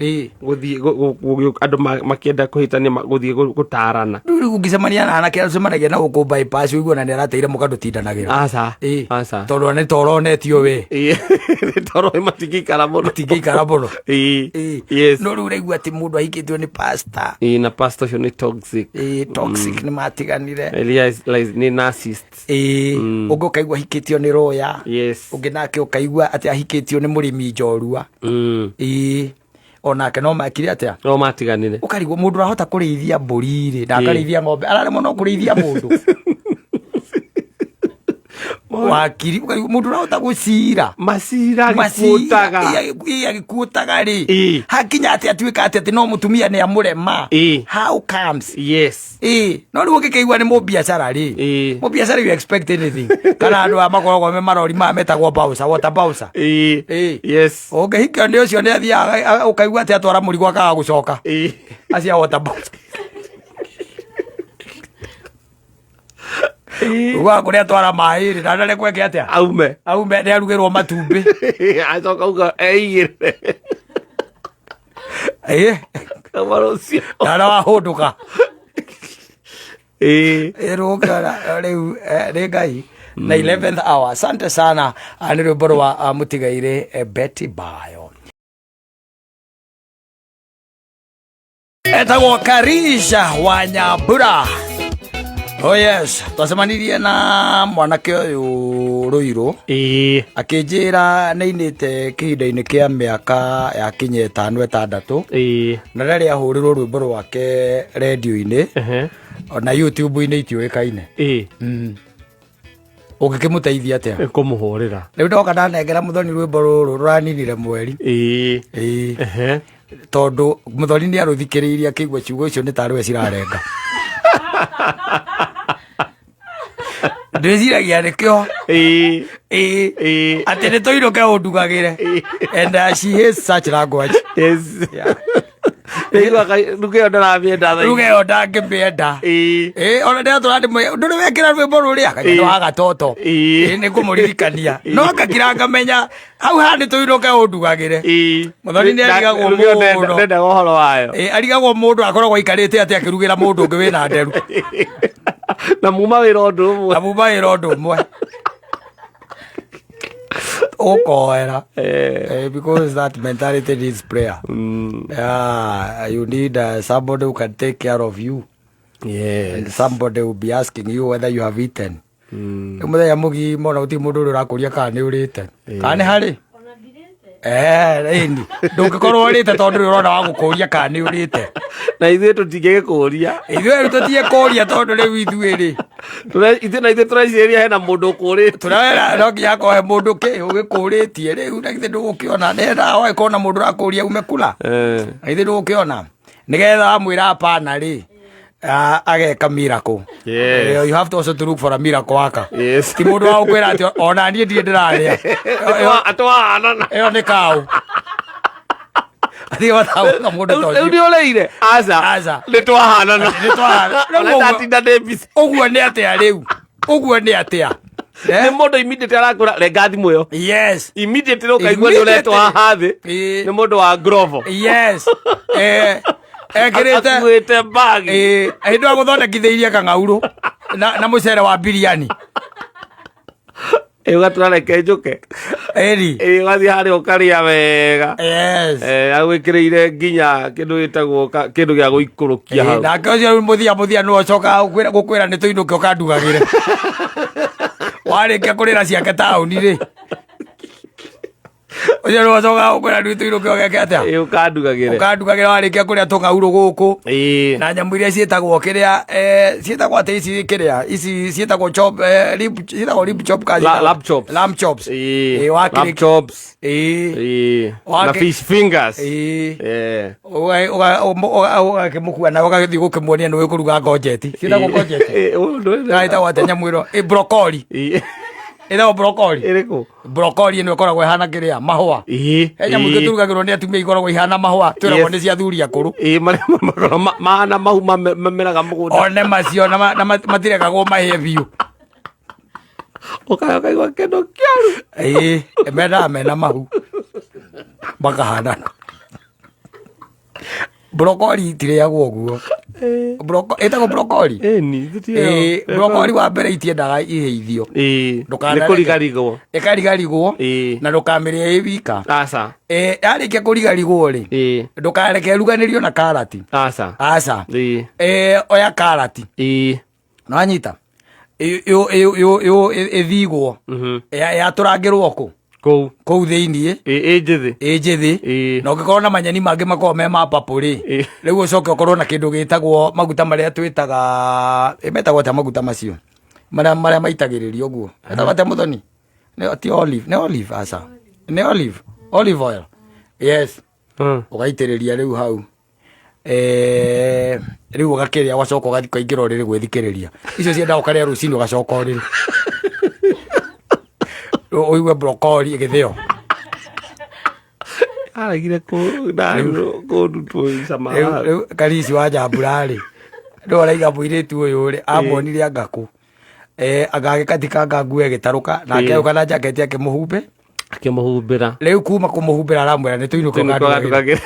Gũthiĩ andũ makĩenda kũhĩtania gũthiĩ gũtarana. Rĩu ũngĩcemania na anake arĩa ũcemanagia na gũkũ bypass, ũigue na nĩ arateire mũkandũtindanagĩra. Aca. Aca. Tondũ nĩ toronetio we. Ĩĩ. Nĩ toro matingĩikara mũno. Matingĩikara mũno. Ĩĩ. Yes. No rĩu ũraigua atĩ mũndũ ahikĩtio nĩ pastor. Ĩĩ, na pastor ũcio nĩ toxic. Ĩĩ, toxic, nĩ matiganire. Elias like, nĩ narcissist. Ĩĩ, ũngĩ ũkaigua ahikĩtio nĩ roya. Ũngĩ nake ũkaigua atĩ ahikĩtio nĩ mũrĩmi njorua. Ĩĩ, onake no makire atĩa? No matiganire. Ũkarigwo mũndũ ũrahota kũrĩithia mbũri rĩ, na akarĩithia ng'ombe, araremwo no kũrĩithia mũndũ wakiri, ũkarigwo mũndũ ũrahota gũcira Macira agĩkuũtaga. Agĩkuũtaga rĩ, hakinya atĩ atuĩka atĩ no mũtumia nĩ amũrema. How comes? Ĩĩ, no rĩu ũngĩkĩigua nĩ mũbiacara rĩ, mũbiacara, you expect anything, kana andũ aya makoragwo me marori maya metagwo bouncer, water bouncer. Ũngĩhikio nĩ ũcio, nĩ athiaga ũkaigua atĩ atwara mũrigo akaga gũcoka. Acia water bouncer. Ugaga kũrĩa atwara maĩ rĩ, na ndarĩ kweke atĩa? Aume. Aume nĩ arugĩrwo matumbĩ. Acoka uga eigĩre. Kama rũcio. Na wahũndũka. Ĩrũngara rĩu, nĩ Ngai na 11th hour. Asante sana. Ah, nĩ rwĩmbo rwa mũtigairĩ Betty Bayo. Etagwo Karisha wa Nyambura. Oh yes, twacemanirie na mwanake ũyũ Rũirũ. Akĩnjĩra nĩainĩte kĩhinda-inĩ kĩa mĩaka ya kinya ĩtano ĩtandatũ. Na rĩrĩa ahũrĩrwo rwĩmbo rwake rendio-inĩ ona YouTube-inĩ itiũĩkaine. Ũngĩkĩmũteithia atĩa? Kũmũhũrĩra. Rĩu ndoka ndanengera Mũthoni rwĩmbo rũrũ rũraninire mweri. Ĩĩ. Tondũ Mũthoni nĩ arũthikĩrĩirie akĩigua ciugo icio nĩ tarĩ we cirarenga. Ndĩciragia nĩkĩo. Ĩĩ. Atĩ nĩ tũinũke ũndugagĩre. And she hates such language. Yes. Yeah. Ruga ĩyo ndaramĩenda thaa ici. Ruga ĩyo ndangĩmĩenda. Ĩĩ, ona ndĩratũra ndĩmwĩre, ndũrĩ wekĩra rwĩmbo rũrĩa? Kanya nĩ wa gatoto. Ĩĩ, nĩ ngũmũririkania. No ngakira ngamenya hau haha nĩ tũinũke ũndugagĩre. Mũthoni nĩ arigagwo Ruga ĩyo mũno. ndendaga ũhoro wayo. Ĩĩ, arigagwo mũndũ akoragwo aikarĩte atĩ akĩrugĩra mũndũ ũngĩ wĩna nderu. Na muma wĩra ũndũ ũmwe. Na muma wĩra ũndũ ũmwe. Ũkoera. Because that mentality needs prayer. Yeah, you need somebody who can take care of you. And somebody will be asking you whether you have eaten. Rĩu mũthenya mũgima ona gũtirĩ mũndũ ũrĩa ũrakũria kana nĩ ũrĩte. Kana nĩ harĩ? Ĩni. Ndũngĩkorwo ũrĩte tondũ ndũrĩ ũrona wa gũkũria kana nĩ ũrĩte. Na ithuĩ tũtingĩgĩkũria. Ithuĩ rĩu tũtingĩkũria tondũ rĩu ithuĩ rĩ. Ithuĩ na ithuĩ tũrecirĩria hena mũndũ ũkũrĩte. Tũrera no nginya akorwo he mũndũ kĩ ũgĩkũrĩtie rĩu na githĩ ndũgũkĩona nĩgetha wagĩkorwo na mũndũ ũrakũria ume kula. Na githĩ ndũgũkĩona nĩgetha wamwĩra hapana rĩ, ageka miracle. You have to also to look for a miracle worker. Ti mũndũ wa gũkwĩra atĩ ona niĩ ndirĩ ndĩrarĩa. Atwahanana. Ĩyo nĩ kaũ. Athiĩ matagũka mũndũ ta Rĩu ũcio. nĩ ũrĩire? Aca. Aca. Nĩ twahanana. Nĩ twahanana. Ona ndatinda ndĩ busy. Ũguo nĩ atĩa rĩu? Ũguo nĩ atĩa? Nĩ mũndũ immediately arakwĩra renga thimũ ĩyo. Yes. Immediately ũkaigua nĩ ũretwo haha thĩ. Nĩ mũndũ wa Grovo. Yes. Ekĩrĩte Akuĩte bag. Hĩndĩ ĩyo agũthondekithĩirie kang'aurũ na mũcere wa biriani. Ũgatũra reke njũke. Ĩri. Ũgathiĩ harĩa ũkarĩa wega. Yes. Agwĩkĩrĩire nginya kĩndũ gĩtagwo kĩndũ gĩa gũikũrũkia hau. Nake ũcio rĩu mũthia mũthia nĩwe ũcokaga gũkwĩra nĩ tũinũke ũkandugagĩre. Warĩkia kũrĩra ciake taũni rĩ. Ũcio nĩwe ũcokaga gũkwĩra nĩ tũinũke ũgeke atĩa? Ũkandugagĩre. Ũkandugagĩra warĩkia kũrĩa tũng'aurũ gũkũ. Na nyamũ iria ciĩtagwo kĩrĩa, ciĩtagwo atĩ ici kĩrĩa, ici ciĩtagwo chop, rib, ciĩtagwo rib chop kana ciĩtagwo Lamb chops. Lamb chops. Wakĩrĩkia. Lamb chops. Na fish fingers. Ũgakĩmũkua na ũgagĩthiĩ gũkĩmuonia nĩ ũkũruga ngonjeti. Ciĩtagwo ngonjeti. Ũndũ Ĩtagwo atĩa nyamũ ĩno? Broccoli. Ĩtagwo broccoli. Ĩrĩkũ? Broccoli ĩno ĩkoragwo ĩhana kĩrĩa? Mahũa. He nyamũ ingĩ tũrugagĩrwo nĩ atumia ikoragwo ihana mahũa, twĩragwo nĩ cia athuri akũrũ. Marĩa makoragwo mahana mahu mameraga mũgũnda. One macio na matirekagwo mahĩe biũ. Ũkaya ũkaigua kĩndũ kĩoru. Mendaga mena mahu. Makahanana. Broccoli itirĩagwo ũguo. Ĩtagwo broccoli? Ĩni, tũtirĩaga. Broccoli wa mbere itiendaga ihĩithio. Ndũkanareke. Nĩ kũrigarigwo. Ĩkarigarigwo, na ndũkamĩrĩe ĩ wika. Aca. Yarĩkia kũrigarigwo rĩ, ndũkareke ĩruganĩrio na karati. Aca. Aca. Oya karati. Nĩwanyita? Ĩthigwo. Yatũrangĩrwo kũ? Kũu. Kũu thĩiniĩ. Ĩ njĩthĩ. Ĩ njĩthĩ. Na ũngĩkorwo na manyeni mangĩ makoragwo me ma purple rĩ, rĩu ũcoke ũkorwo na kĩndũ gĩtagwo maguta marĩa twĩtaga, metagwo atĩa maguta macio? Marĩa maitagĩrĩrio ũguo. Metagwo atĩa Mũthoni? Nĩ ti olive, nĩ olive aca. Nĩ olive, olive oil. Yes. Ũgaitĩrĩria rĩu hau. Rĩu ũgakĩrĩa ũgacoka ũgathiĩ ũkaingĩra ũrĩrĩ gwĩthikĩrĩria. Icio ciendaga ũkarĩa rũcinĩ ũgacoka ũrĩrĩ. Ũigue broccoli ĩgĩthĩo. Aregire kũndutwo cama. Rĩu Karisi wa Njambura rĩ, nĩwe ũraiga mũirĩtu ũyũ rĩ, amuonire anga kũ. Anga agĩkatikanga nguo ĩgĩtarũka, nake agĩũka na jaketi akĩmũhumbe. Akĩmũhumbĩra. Rĩu kuma kũmũhumbĩra aramwĩra nĩ tũinũke Tũinũke ũgandugagĩre. ũgandugagĩre.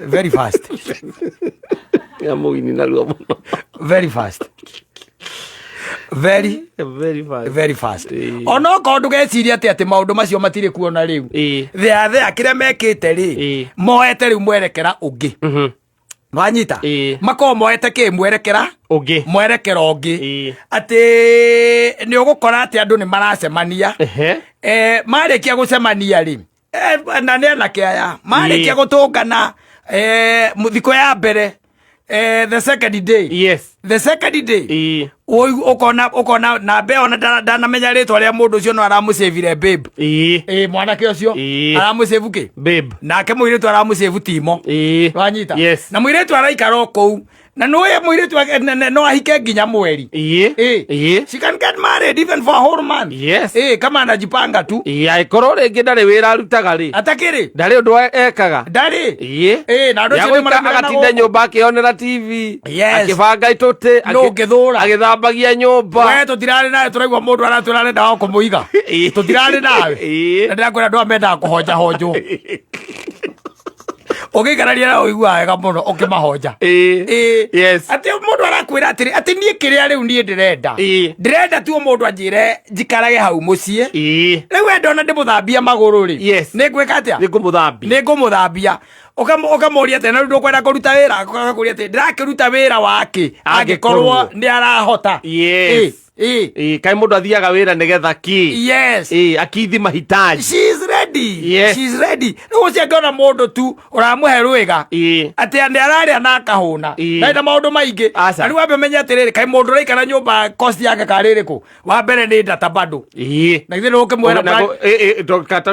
Very fast. Ya mũini narua mũno. Very fast. Very, Very fast. very fast. Onokorwo ndũgecirie atĩ maũndũ macio matirĩ kuo na rĩu. Thea thea kĩrĩa mekĩte rĩ, moete rĩu mwerekera ũngĩ. Wanyita? Ĩĩ. Makoragwo moete kä mwerekera Ũngĩ. Mwerekera ũngĩ. Ĩĩ. Atĩ nĩ ũgũkora atĩ andũ nĩ maracemania. Marĩkia gũcemania rĩ, na nĩ anake aya marĩkia Ĩĩ. gũtũngana, thikũ ya mbere, the second day, the second day, ũkona na mbe ona ndanamenya rĩtwa rĩa mũndũ ũcio, no aramũcĩvire babe. Ĩ mwanake ũcio aramũcĩvu kĩ? Babe. Nake mũirĩtu aramũcĩvu timo. Wanyita? Yes. Na mũirĩtu araikara o kũu, na nĩũĩ mũirĩtu no ahike nginya mweri. She can get married even for a whole month. Kama anajipanga tu. Angĩkorwo rĩngĩ ndarĩ wĩra arutaga rĩ, Atakĩrĩ. Ndarĩ ũndũ ekaga. Ndarĩ. Na andũ acio nĩ Nĩagũikara maramera na agatinda gũkũ. Nyũmba akĩonera TV, akĩbanga itũtĩ, Nũ ũngĩthũra? Agĩthambagia nyũmba. We tũtirarĩ nawe, tũraigua mũndũ aratwĩra arenda wa kũmũiga. Tũtirarĩ nawe. Na ndĩrakwĩra andũ aya mendaga kũhonja honjwo, ũgĩikarania na ũiguaga wega mũno ũkĩmahonja. Atĩ mũndũ arakwĩra atĩrĩ, atĩ niĩ kĩrĩa rĩu niĩ ndĩrenda, ndĩrenda tu mũndũ anjĩre njikarage hau mũciĩ. Rĩu we ndona ndĩmũthambia magũrũ rĩ, nĩ ngwĩka atĩa? Nĩ ngũmũthambia. Nĩ ngũmũthambia. Ũkamũria atĩ na rĩu ndũkwenda kũruta wĩra, agakũria atĩ ndĩrakĩruta wĩra wake angĩkorwo Angĩkorwo. Nĩ arahota. Kaĩ mũndũ athiaga wĩra nĩgetha kĩ? Akithi mahitaji. She is ready. Yes. She is ready. Rĩu ũcio angĩona mũndũ tu ũramũhe rwĩga, atĩ nĩ ararĩa na akahũna, ndarĩ na maũndũ maingĩ. Aca. Na rĩu wambe ũmenye atĩrĩrĩ, kaĩ mũndũ ũraikara nyũmba cost yake karĩ ĩrĩkũ? Wa mbere nĩ data bado. Na githĩ ndũkĩmwĩra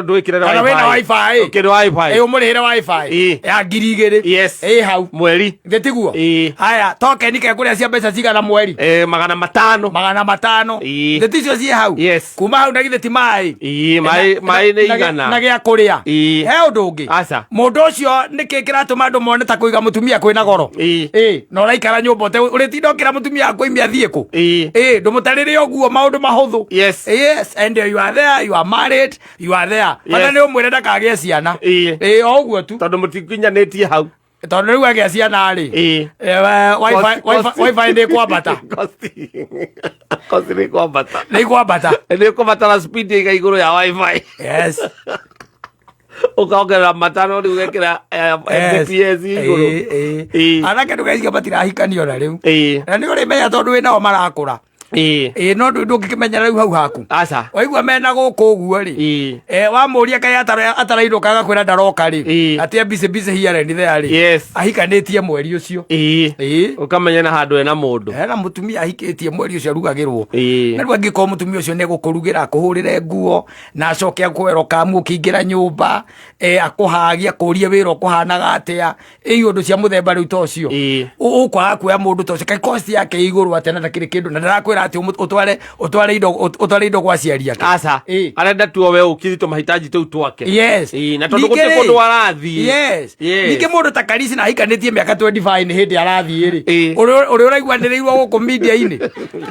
Ndwĩkĩre kana wĩna wifi? Ũkĩrĩ wifi. Ĩ, ũmũrĩhĩre wifi ya 2000. Ĩ hau. Mweri. Githĩ tiguo? Ĩĩ. Haya, token kekũrĩa cia mbeca cigana mweri? 500. 500. Ĩĩ. Githĩ ticio ciĩ hau? Yes. Kuma hau na githĩ ti maĩ? Maĩ maĩ nĩ 100. Na gĩa kũrĩa. He ũndũ ũngĩ? Aca. Mũndũ ũcio nĩkĩ kĩratũma andũ mone ta kũiga mũtumia kwĩna goro? Ĩ na ũraikara nyũmba ũrĩtinda ũkĩra mũtumia waku oime athiĩ kũ? Ĩ ndũmũtarĩre ũguo maũndũ mahũthũ. Yes, and you are there, you are married, you are there. Bata nĩ ũmwĩre ndakagĩe ciana. Ĩ, o ũguo tu. Tondũ mũtikinyanĩtie hau. Tondũ rĩu agĩa ciana rĩ, wifi nĩ kwambata. Cost nĩ kwambata. Nĩ kwambata. Nĩ ũkũbatara speed ĩiga igũrũ ya wifi. Ũkongerera 5 rĩu ũgekĩra Mbps igũrũ. Anake ndũgeciria matirahikanio na rĩu. Na nĩ ũrĩmenya tondũ wĩ nao marakũra. Ĩ no ndũngĩkĩmenya rĩu hau haku. Aca. Waigua mena gũkũ ũguo rĩ, wamũria kaĩ atarainũka, agakwĩra ndaroka rĩ, atĩ busy busy here and there rĩ, ahikanĩtie mweri ũcio. Ũkamenya na handũ ena mũndũ. Hena mũtumia ahikĩtie mweri ũcio arugagĩrwo. Na rĩu angĩkorwo mũtumia ũcio nĩ egũkũrugĩra, akũhũrĩre nguo, na acoke akũhe kamu ũkĩingĩra nyũmba, akũhagie, akũrie wĩra ũkũhanaga atĩa, ĩ ũndũ cia mũthemba rĩu ta ũcio. Ũkwaga kuoya mũndũ ta ũcio, kaĩ cost yake ĩ igũrũ atĩa na ndakĩrĩ kĩndũ, na ndarakwĩra atĩ ũtware indo gwa aciari ake. Aca. Arenda tu we ũkithi tũmahitaji tũu twake. Na tondũ Ningĩ gũtirĩ rĩ, kũndũ arathiĩ. Ningĩ mũndũ ta Karisi na ahikanĩtie mĩaka 25 nĩ hĩndĩ arathiĩ rĩ, ũrĩa ũraiguanĩrĩirwo gũkũ media-inĩ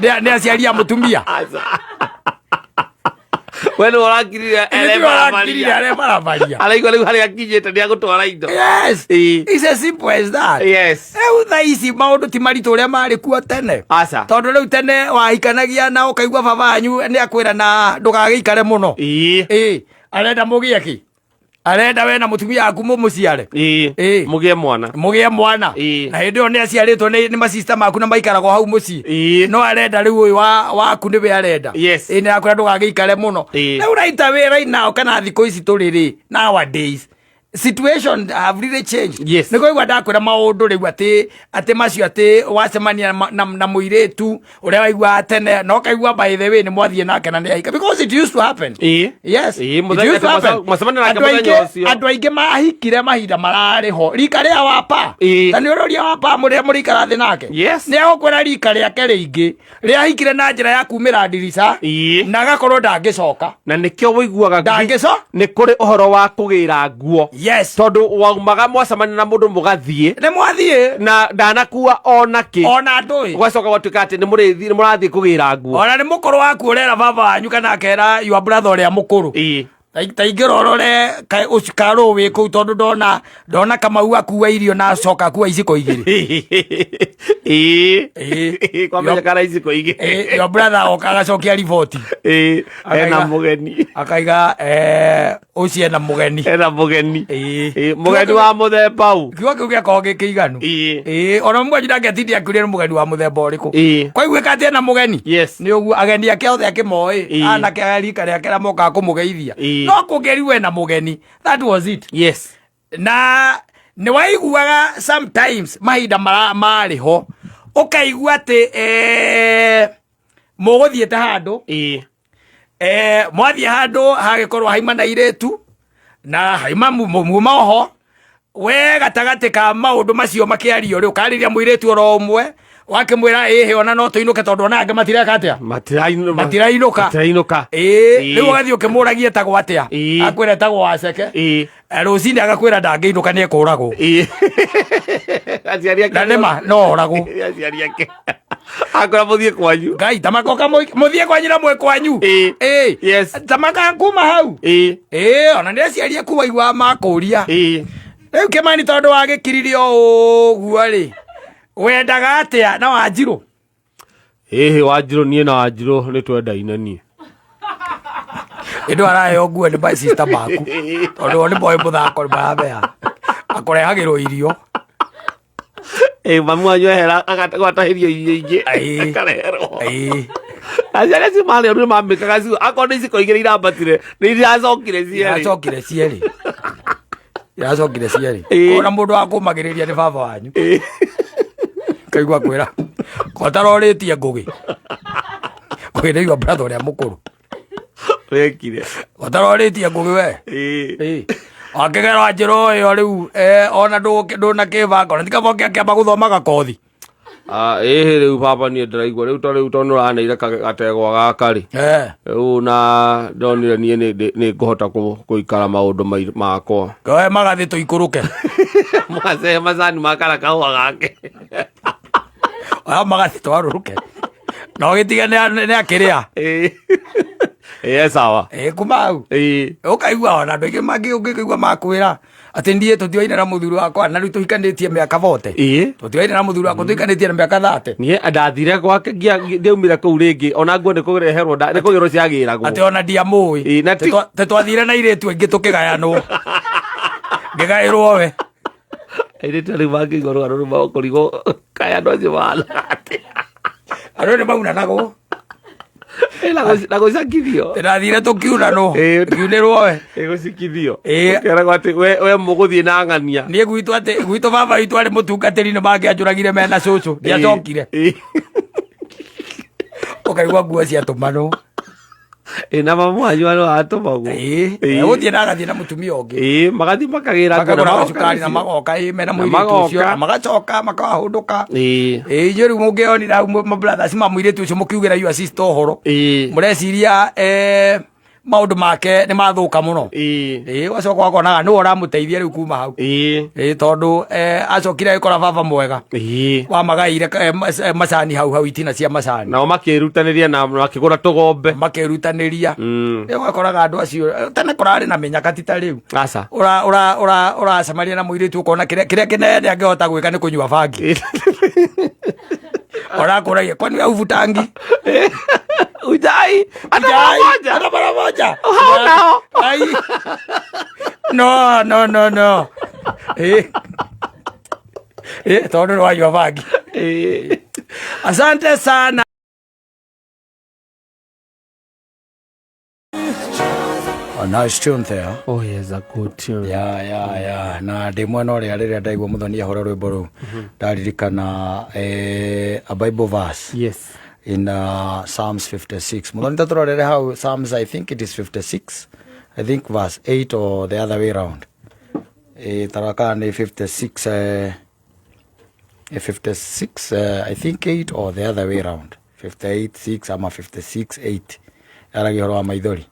nĩ aciari a mũtumia. Aca. We nĩ ũrakirire. Nĩ ũrakirire arebarabaria. Araigua rĩu harĩa akinyĩte nĩ agũtwara indo. It's as simple as that. Rĩu thaa ici maũndũ ti maritũ ũrĩa marĩ kuo tene. Aca. Tondũ rĩu tene wahikanagia na ũkaigua baba wanyu nĩ akwĩra na ndũgagĩikare mũno. Ĩ arenda mũgĩe kĩ? Arenda we na mũtumia waku mũmũciare. Mũgĩe mwana. Mũgĩe mwana. Na hĩndĩ ĩyo nĩ aciarĩtwo nĩ masista maku na maikaragwo hau mũciĩ. No arenda rĩu ũyũ waku nĩwe arenda. Ĩ nĩ akwĩra ndũgagĩikare mũno. Rĩu right away, right now, kana thikũ ici tũrĩ rĩ, nowadays situation have really changed. Nĩ kũigua ndakwĩra maũndũ rĩu atĩ macio atĩ wacemania na mũirĩtu ũrĩa waiguaga tene na ũkaigua by the way nĩ mwathiĩ nake na nĩ ahika, because it used to happen. Yes. It used to happen. Mwacemania nake Andũ mũthenya aingĩ ũcio. Andũ aingĩ mahikire mahinda mararĩ ho rika rĩa wapa. Ta nĩ ũroria wapa mũrĩa mũrĩikara thĩ nake, nĩ agũkwĩra rika rĩake rĩingĩ rĩahikire na njĩra ya kumĩra ndirica, na agakorwo ndangĩcoka. Na nĩkĩo wĩiguaga Ndangĩco nĩ kũrĩ ũhoro wa kũgĩra nguo, tondũ waumaga mwacemania na mũndũ mũgathiĩ. Nĩ mwathiĩ. Na ndanakua ona kĩ. Ona ndũĩ. Gwacoka gwatuĩka atĩ nĩ mũrĩthiĩ, nĩ mũrathiĩ kũgĩra nguo. Ona nĩ mũkũrũ waku ũrera baba wanyu kana akera your brother ũrĩa mũkũrũ. Ta ingĩra ũrore ũcio karũ wĩ kũu tondũ ndona ndona Kamau akua irio na acoka akua iciko igĩrĩ. Ĩĩ. Ĩĩ. Kwamenyekana iciko igĩrĩ. Ĩĩ, your brother oka agacokia riboti. Ĩĩ, ena Akaiga- mũgeni. Akaiga ũcio ena mũgeni. Ena mũgeni. Ĩĩ. Ĩĩ, mũgeni wa mũthemba ũ. Kiugo kĩu gĩakorwo gĩ kĩiganu. Ĩĩ. Ĩĩ, ona mwanyu ndangĩatindia akiuria nĩ mũgeni wa mũthemba ũrĩkũ. Ĩĩ. Kwaiguĩka atĩ ena mũgeni. Yes. Nĩ ũguo ageni ake othe akĩmoĩ. Ĩĩ. Anake a rika rĩake arĩa mokaga kũmũgeithia. Ĩĩ. No kũngĩrigwo ena mũgeni. That was it. Yes. Na nĩ waiguaga sometimes mahinda marĩ ho ũkaigua atĩ mũgũthiĩte handũ. Ĩĩ. Mwathiĩ handũ hagĩkorwo haima na irĩtu na haima muma oho we gatagatĩ ka maũndũ macio makĩario rĩ ũkarĩria mũirĩtu oro ũmwe wakĩmwĩra ĩhĩ ona no tũinũke tondũ ona angĩ matireka atĩa. Matirainũka. Matirainũka. Matirainũka. Ĩĩ. Ĩĩ. Rĩu ũgathiĩ ũkĩmũragia etagwo atĩa. Ĩĩ. Akwĩra etagwo Waceke. Ĩĩ. Rũcinĩ agakwĩra ndangĩinũka nĩ ekũragwo. Ĩĩ. Aciari ake. Na nĩma no oragwo. Aciari ake. Akora mũthiĩ kwanyu. Ngai tamakoka mũthiĩ kwanyu na mwĩ kwanyu. Ĩĩ. Ĩĩ. Yes. Tamaka kuma hau. Ĩĩ. Ĩĩ, ona nĩ aciari aku waigua makũria. Ĩĩ. Rĩu Kĩmani tondũ wagĩkiririe o ũguo rĩ, wendaga atĩa na Wanjirũ? Ĩhĩ, Wanjirũ, niĩ na Wanjirũ nĩ twendaine niĩ. Ĩndũ araheo nguo nĩ my sister maku tondũ o nĩ moĩ mũthako nĩ maramenya akũrehagĩrwo irio. Ĩĩ, mamu wanyu ehera agatahĩrio irio ingĩ. Ĩĩ. Akareherwo. Ĩĩ. Aciari acio marĩ oru nĩ mamĩkaga cio akorwo nĩ iciko igĩrĩ irambatire nĩ iracokire cierĩ. Iracokire cierĩ. Iracokire cierĩ. Ĩĩ. Ona mũndũ wa kũmagĩrĩria nĩ baba wanyu. Ĩĩ. Kaigua kwĩra kotarorĩtie ngũgĩ. Ngũgĩ nĩ your brother ũrĩa mũkũrũ. Wekire. Kotarorĩtie ngũgĩ we. Ĩĩ. Ĩĩ. Akĩgera njĩra ĩyo rĩu ona ndũnakĩbanga ona tikaba ũkĩamba gũthoma gakothi. Ah, ĩhĩ rĩu baba niĩ ndĩraigua rĩu to rĩu tondũ nĩũraneire gategwa gaka rĩ. Rĩu na ndonire niĩ nĩ ngũhota gũikara maũndũ makwa. Koe magathĩ tũikũrũke. Mwacee macani makara kahũa gake. Oya magathĩ twarũrũke. Na ũgĩtige nĩ akĩrĩa. Ĩĩ. Ĩĩ sawa. Ĩĩ kuma hau. Ĩĩ. Ũkaigua ona andũ aingĩ mangĩ ũngĩkaigua makwĩra atĩ niĩ tũtioine na mũthuri wakwa na rĩu tũhikanĩtie mĩaka bote. Ĩĩ. Tũtioine na mũthuri wakwa tũhikanĩtie na mĩaka 30. Niĩ ndathire gwake ndiaumire kũu rĩngĩ ona nguo nĩ kũreherwo nĩ kũgĩrwo ciagĩragwo. Atĩ ona ndiamũĩ. Ĩĩ, na ti- Tĩ twathire na irĩtu aingĩ tũkĩgayanwo. Ngĩgaĩrwo we. Airĩtu rĩu mangĩigua rũgano rũu magũkũrigwo kaĩ andũ acio mahana atĩa. Andũ nĩ maunanagwo. Ĩ, na gũcakithio. Ndathire tũkiunanwo. Ĩĩ. Ngiunĩrwo we. Ĩ, gũcikithio. Ĩĩ. Ũkeragwo atĩ we mũgũthiĩ na ng'ania. Niĩ gwitũ atĩ gwitũ baba witũ arĩ mũtungatĩri nĩ mangĩanjũragire mena cũcũ. Ndiacokire. Ĩĩ. Ũkaigua nguo ciatũmanwo. Ĩĩ, na mamu wanyu arĩ watũmagwo. Ĩĩ. Ĩĩ. Egũthiĩ na agathiĩ na mũtumia ũngĩ. Ĩĩ, magathiĩ makagĩra nguo na Makagũra magoka gacukari na nacio. magoka ĩĩ mena Na mũirĩtu ũcio magoka. na magacoka makahũndũka. Ĩĩ. Ĩĩ inyuĩ rĩu mũngĩonire hau mabrothers ma mũirĩtu ũcio mũkiugĩra your sister ũhoro. Ĩĩ. Mũreciria maũndũ make nĩ mathũka mũno. Ĩĩ. Ĩĩ ũgacoka ũkonaga nĩwe ũramũteithia rĩu kuma hau. Ĩĩ. Ĩĩ tondũ acokire agĩkora baba mwega. Ĩĩ. Wamagaĩire macani hau hau itina cia macani. Nao makĩrutanĩria na makĩgũra tũgombe. Makĩrutanĩria. Rĩu ũgakoraga andũ acio tene kũrarĩ na mĩnyaka ti ta rĩu. Aca. Ũracemania na mũirĩtu ũkona kĩrĩa kĩnene angĩhota gwĩka nĩ kũnyua bangi. Ũrakũragia kwani we huvutangi? Ujai. Hata mara moja. Hata mara moja. Hao nao. Ai. No, no, no, no. Tondũ nĩ wanyua bangi. Asante sana. A nice tune there. Oh yes, a good tune. Yeah, yeah, yeah. Na ndĩ mwena ũrĩa rĩrĩa ndaigua Mũthoni ahũra rwĩmbo rũu ndaririkana a Bible verse. Yes. In Psalms 56. Mũthoni ta tũrorere hau Psalms, I think it is 56. I think verse 8 or the other way round. Tarora kana nĩ 56, 56, I think 8 or the other way round. 58, 6 ama 56, 8. Yaragia ũhoro wa maithori.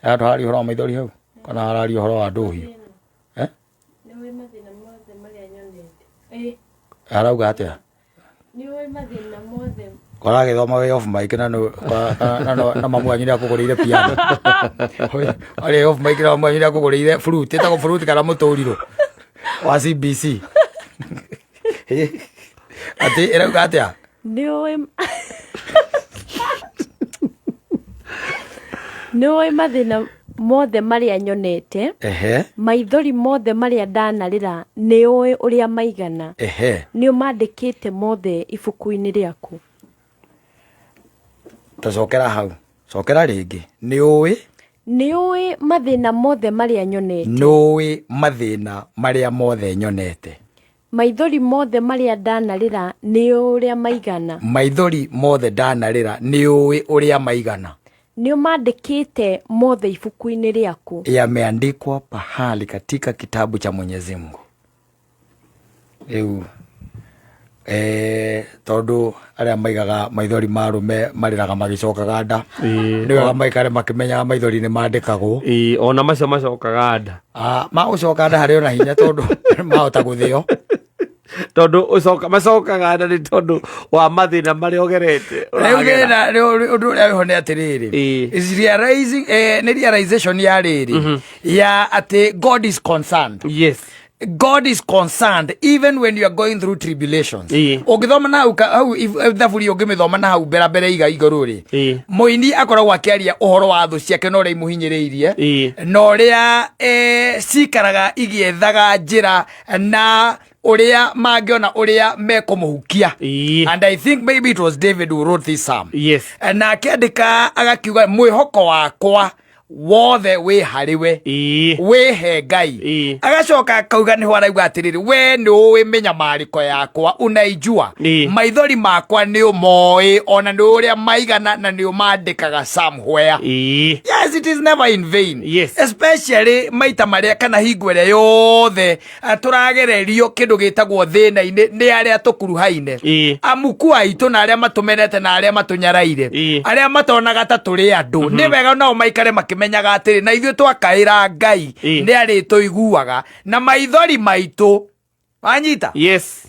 Handũ hararia ũhoro wa maithori hau? Kana hararia ũhoro wa ndũhiũ? Nĩ ũĩ mathĩna mothe marĩa nyonete. Arauga atĩa? Nĩ ũĩ mathĩna mothe. Koragĩthoma wĩ off mic na nũ- kwa- na- na- na mamu wanyu nĩakũgũrĩire piano. Arĩ off mic na mamu wanyu nĩakũgũrĩire fruit, ĩtagwo fruit kana mũtũrirũ wa CBC. Atĩ ĩrauga atĩa? Nĩ ũĩ mathĩna mothe marĩa nyonete. Ehe. Maithori mothe marĩa ndanarĩra nĩ ũĩ ũrĩa maigana. Ehe. Nĩ ũmandĩkĩte mothe ibuku-inĩ rĩaku. Ta cokera hau. Cokera rĩngĩ. Nĩ ũĩ. Nĩ ũĩ mathĩna mothe marĩa nyonete. Nĩ ũĩ mathĩna marĩa mothe nyonete. Maithori mothe marĩa ndanarĩra nĩ ũĩ ũrĩa maigana. Maithori mothe ndanarĩra nĩ ũĩ ũrĩa maigana. Nĩ ũmandĩkĩte mothe ibuku-inĩ rĩaku. Yameandikwa pahali katika kitabu cha Mwenyezi Mungu. Rĩu eh, tondũ arĩa maigaga maithori ma arũme marĩraga magĩcokaga nda nĩ wega maikare makĩmenyaga maithori nĩ mandĩkagwo. Ĩĩ, ona macio macokaga nda. Ah, ma gũcoka nda harĩ ona hinya tondũ mahota gũthĩo. Tondũ ũcoka macokaga nda nĩ tondũ wa mathĩna marĩa ũgerete. Rĩu Ũragera. thĩna rĩu ũndũ ũrĩa wĩho nĩ atĩrĩrĩ, Ĩĩ. is realizing, nĩ realization ya rĩrĩ ya atĩ God is concerned. God is concerned even when you are going through tribulations. Ũngĩthoma na hau hau thaburi ũngĩmĩthoma na hau mbere mbere iga igũrũ rĩ, mũini akoragwo akĩaria ũhoro wa thũ ciake na ũrĩa imũhinyĩrĩirie na ũrĩa cikaraga igĩethaga njĩra na ũrĩa mangĩona ũrĩa mekũmũhukia. And I think maybe it was David who wrote this psalm. Na akĩandĩka agakiuga mwĩhoko wakwa wothe wĩ harĩ we, wĩhe Ngai. Agacoka akauga nĩho arauga atĩrĩrĩ, we nĩ ũĩ mĩnyamarĩko yakwa, unaijua. Maithori makwa nĩ ũmoĩ, ona nĩ ũrĩa maigana na nĩ ũmandĩkaga somewhere. Yes, it is never in vain. Especially maita marĩa kana hingo ĩrĩa yothe tũragererio kĩndũ gĩtagwo thĩna-inĩ nĩ arĩa tũkuruhaine, amuku aitũ na arĩa matũmenete na arĩa matũnyaraire, arĩa matonaga ta tũrĩ andũ. Nĩ wega nao maikare makĩmenyaga atĩrĩ, na ithuĩ twakaĩra Ngai nĩ arĩtũiguaga na maithori maitũ. Wanyita?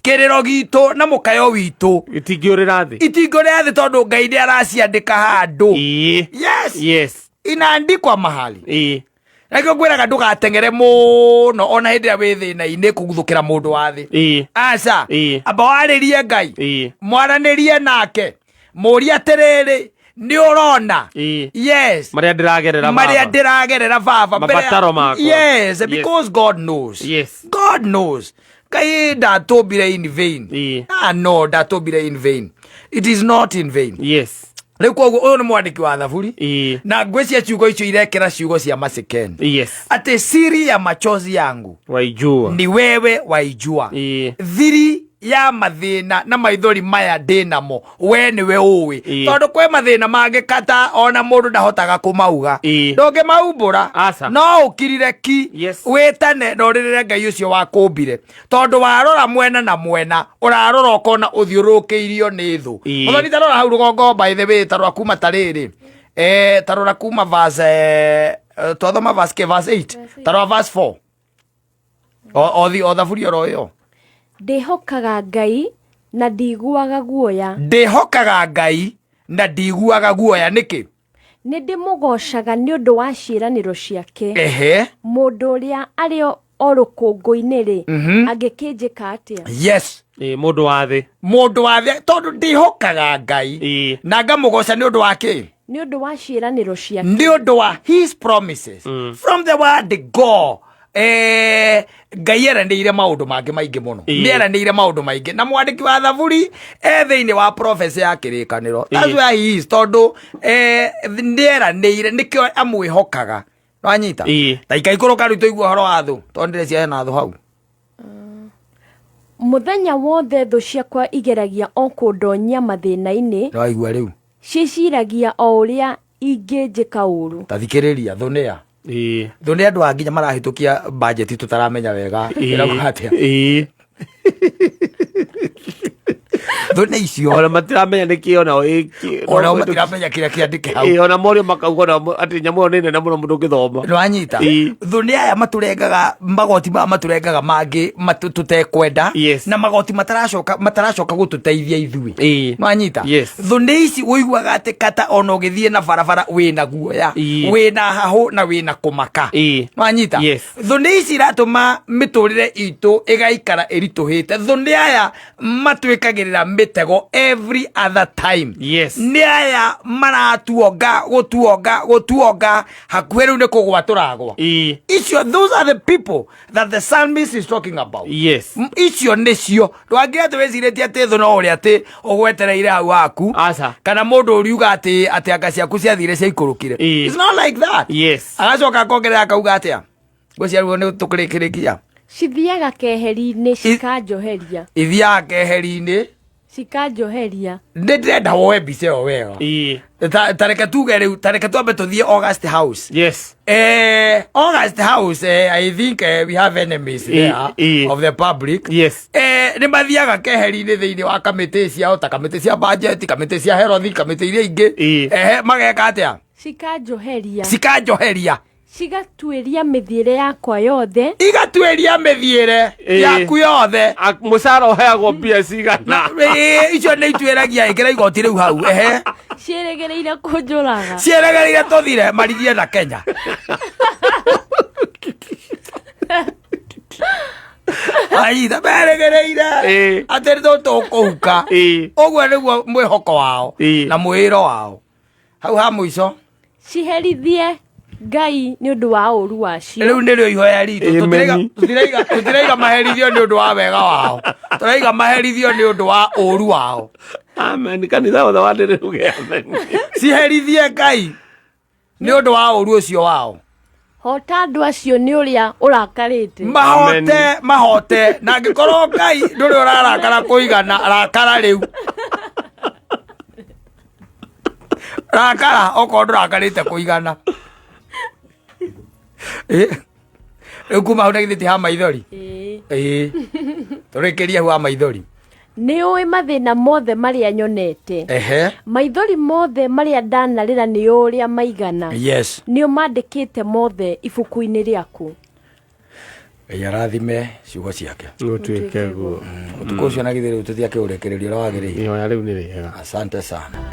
Kĩrĩro gitũ na mũkayo witũ itingĩũrĩra thĩ. Itingĩũrĩra thĩ tondũ Ngai nĩ araciandĩka handũ. Yes. Inaandikwa mahali. Nakĩo ngwĩraga ndũgateng'ere mũno ona hĩndĩ ĩrĩa wĩ thĩna-inĩ kũguthũkĩra mũndũ wa thĩ. Aca. Amba warĩrie Ngai. Mwaranĩrie nake. Mũrie atĩrĩrĩ, nĩ ũrona? Yes. Marĩa ndĩragerera Marĩa baba. ndĩragerera baba. Mbere ya- Mabataro makwa. Yes, because God knows. God knows. Ngai ndatũmbire in vain. Ah, no, ndatũmbire in vain. It is not in vain. Rĩu koguo ũyũ nĩ mwandĩki wa thaburi. Na ngwĩciria ciugo icio irekĩra ciugo cia Masekeni. Atĩ siri ya machozi yangu waijua ni wewe waijua. Thiri ya mathĩna na maithori maya ndĩnamo we nĩwe ũĩ. Tondũ kwĩ mathĩna mangĩ kata ona mũndũ ndahotaga kũmauga. Ndũngĩmaumbũra. Aca. No ũkirire ki. Wĩtane na ũrĩrĩre Ngai ũcio wakũmbire. Tondũ warora mwena na mwena ũrarora ũkona ũthiũrũrũkĩirio nĩ thũ. Mũthoni tarora hau rũgongo, by the way, tarora kuma tarĩrĩ. Tarora kuma verse, twathoma verse ke verse 8. Tarora verse 4. O thaburi oro ĩyo. Ndĩhokaga Ngai na ndiguaga guoya. Ndĩhokaga Ngai na ndiguaga guoya nĩkĩ? Nĩ ndĩmũgoocaga nĩ ũndũ wa ciĩranĩro ciake. Mũndũ ũrĩa arĩ o rũkũngũ-inĩ rĩ, angĩkĩnjĩka atĩa? Yes. Mũndũ wa thĩ. Mũndũ wa thĩ tondũ ndĩhokaga Ngai. Na ngamũgooca nĩ ũndũ wa kĩ? Nĩ ũndũ wa ciĩranĩro ciake. Nĩ ũndũ wa his promises. From the word go. Ngai eranĩire maũndũ mangĩ maingĩ mũno. Nĩ eranĩire maũndũ maingĩ. Na mwandĩki wa thaburi e thĩinĩ wa prophecy ya kĩrĩkanĩro. That's where he is, tondũ nĩ eranĩire, nĩkĩo amwĩhokaga. Wanyita? Ta ikaikũrũka rĩu tũigue ũhoro wa thũ, tondũ ndĩreciria hena thũ hau. Mũthenya wothe thũ ciakwa igeragia o kũndonyia mathĩna-inĩ. Nĩwaigua rĩu? Ciciragia o ũrĩa ingĩnjĩka ũru. Ta thikĩrĩria, thũ nĩ a? Thũ nĩ andũ a nginya marahĩtũkia budget tũtaramenya wega. Ĩrauga atĩa? Thũ nĩ icio. Ona matiramenya nĩ kĩ onao ĩkĩ. Onao matiramenya kĩrĩa kĩandĩke hau. Ĩĩ, ona morio makauga onao atĩ nyamũ ĩyo nĩ nene mũno mũndũ ũngĩthoma. Nĩwanyita? Ĩĩ. Thũ nĩ aya matũrengaga magoti maya, matũrengaga mangĩ tũtekwenda. Yes. Na magoti mataracoka gũtũteithia ithuĩ. Ĩĩ. Nĩwanyita? Yes. Thũ nĩ ici ũiguaga atĩ kata ona ũgĩthiĩ na barabara wĩna guoya, Ĩĩ. wĩna hahũ na wĩna kũmaka. Ĩĩ. Nĩwanyita? Yes. Thũ nĩ ici iratũma mĩtũrĩre itũ ĩgaikara ĩritũhĩte. Thũ nĩ aya matwĩkagĩrĩra mĩtego every other time. Yes. Nĩ aya maratuonga gũtuonga gũtuonga hakuhĩ rĩu nĩ kũgwa tũragwa. Ĩĩ. Icio, those are the people that the psalmist is talking about. Yes. Icio nĩcio ndwangĩra atĩ wĩcirĩtie atĩ thũ no ũrĩa atĩ ũgwetereire hau haku. Aca. Kana mũndũ ũriuga atĩ anga ciaku ciathire ciaikũrũkire. Ĩĩ. It's not like that. Yes. Agacoka akongerera akauga atĩa? Ngwĩciria rĩu nĩ tũkĩrĩkĩrĩkia. Cithiaga keheri-inĩ cikanjoheria. Ithiaga keheri-inĩ. Cikanjoheria. Nĩ ndĩrenda woe mbica ĩyo wega. Ĩĩ. Ta reke tuge rĩu, ta reke twambe tũthiĩ August House. Yes. August House, I think we have enemies there of the public. Yes. Nĩ mathiaga keheri-inĩ thĩinĩ wa kamĩtĩ ciao, ta kamĩtĩ cia budget, kamĩtĩ cia health, kamĩtĩ iria ingĩ. Ĩĩ. Mageka atĩa? Cikanjoheria. Cikanjoheria. Cigatuĩria mĩthiĩre yakwa yothe. Igatuĩria mĩthiĩre Ĩĩ. yaku yothe. Mũcara ũheagwo mbia cigana? Ĩĩ, icio nĩ ituĩragia, ĩkĩra igoti rĩu hau. Ehe. Ciĩrĩgĩrĩire kũnjũraga. Ciĩrĩgĩrĩire tũthire marigie na Kenya. Aitha merĩgĩrĩire Ĩĩ. atĩ nĩ tũkũhuka. Ĩĩ. Ũguo nĩguo mwĩhoko wao Ĩĩ. na mwĩĩro wao. Hau ha mũico. Ciherithie Ngai nĩ ũndũ wa ũũru wacio. Rĩu nĩrĩo ihoya ritũ. Amen. Tũtiraiga maherithio nĩ ũndũ wa wega wao. Tũraiga maherithio nĩ ũndũ wa ũũru wao. Amen. Kanitha wothe wanĩrĩre uge amen. Ciherithie Ngai nĩ ũndũ wa ũũru ũcio wao. Hota andũ acio nĩ ũrĩa ũrakarĩte. Mahote, mahote. Na angĩkorwo Ngai ndũrĩ ũrarakara kũigana, rakara rĩu. Rakara okorwo ndũrakarĩte kũigana. Rĩu kuma hau na githĩ ti ha maithori? Ĩĩ. Ĩĩ. Tũrĩkĩrie hau ha maithori. Nĩ ũĩ mathĩna mothe marĩa nyonete. Ehe. Maithori mothe marĩa ndanarĩra nĩ ũrĩa maigana. Yes. Nĩ ũmandĩkĩte mothe ibuku-inĩ rĩaku. Ngai arathime ciugo ciake. Gũtuĩke guo. Ũtukũ ũcio na githĩ rĩu tũtiakĩũrekereria ũrĩa wagĩrĩire. Ihoya rĩu nĩ rĩega. Asante sana.